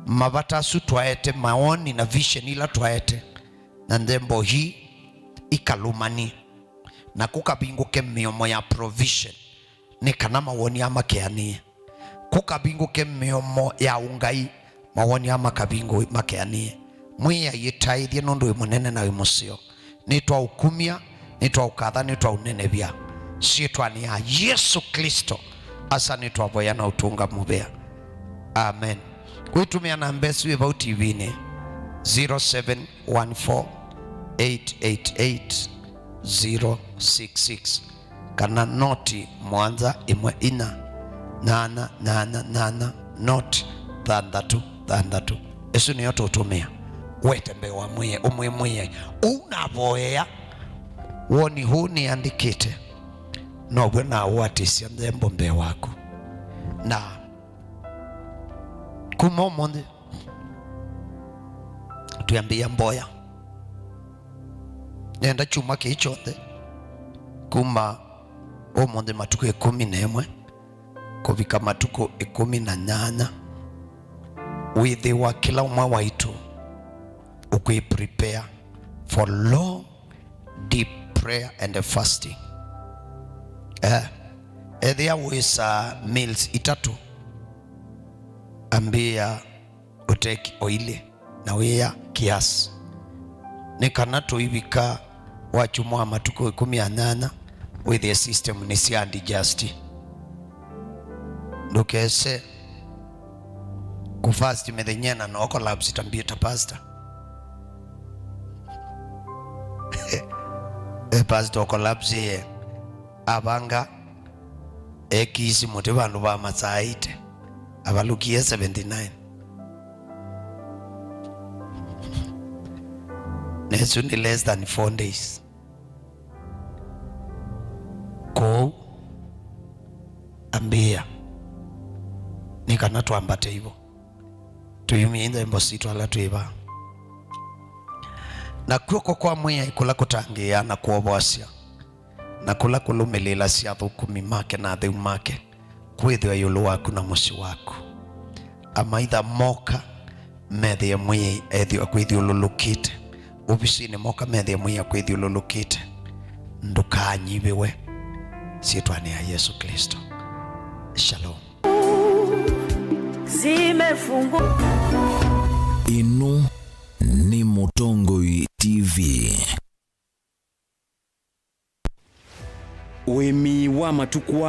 mavata asu twaete, mawoni na vision ila twaete, na nthembo ii ikalũmanie, na kũkavingũke mĩomo ya provision, nĩ kana mawoni aa makeanĩe. Kũkavingũke mĩomo ya ũngai, mawoni aa makavingũ-, makeanĩe. Mwĩai ĩtaĩthye nũndũ wĩ mũnene na wĩ mũseo. Nĩtwaũkumya, nĩtwaũkatha, nĩtwaũnenevya syĩtwanĩ ya Yesũ Klĩsto. Asa nĩtwavoya na ũtũnga mũvea. Amen. Kwĩtũmĩa namba ĩsu ĩ vau T V-nĩ, zero seven one four, eight eight eight, zero six six, kana noti mũonza ĩmwe inya, nyanya nyanya nyanya, noti thanthatũ thanthatũ. Ĩsu nĩyo tũtũmĩa. Wete mbee wa Mwĩai, ũmwĩe Mwĩai, ũu navoea, woni ũũ nĩandĩkĩte, now'o naũatĩsya nthembo mbee waku. Na kuma ũmũnthĩ, twĩambĩĩa mboya. Nenda kyumwa kĩĩ kyonthe, kuma ũmũnthĩ matukũ ĩkũmi na ĩmwe kũvika matukũ ĩkũmi na nyanya, wĩthĩwa kĩla ũmwe waitũ ũkwĩ prepare for long, deep prayer and fasting. Eh, ethĩa wĩsaa meals itatũ, ambĩĩa ũteki o ilĩ na wĩa kiasi, nĩ kana tũivika wakyumwa wa matukũ ĩkũmi na nyanya, wĩthĩe system nĩsya adjust. Ndũkese kũfast mĩthenya ĩna na ũcollapse ta mbie ta pastor. Eh, pastor ũcollapse, eh, avanga ekĩisi mũtĩ vandũ va masaa eighty, avalũkie seventy-nine. Na ĩsu nĩ less than four days. Kwoou ambĩĩa nĩ kana twambate ivo, tũyumye nthembo sitũ ala twĩ vaa. Na kw'oko kwa Mwĩai kũla kũtangĩĩaa na kwovoasya, na kũla kũlũmĩlĩĩlasya athũkũmi make na atheu make, kwĩthĩwa ĩũlũ waku na mũsyĩ waku. Amaitha moka, methĩe Mwĩai ethĩwa kwĩthyũlũlũkĩte, ovisinĩ moka methĩe mwĩa kwĩthyũlũlũkĩte, ndũkanyivĩwe syĩtwanĩ ya Yesũ Klĩsto. Shalom. Zimefungwa. Ĩno nĩ Mũtongoi T V. Ũĩmi wa matukũ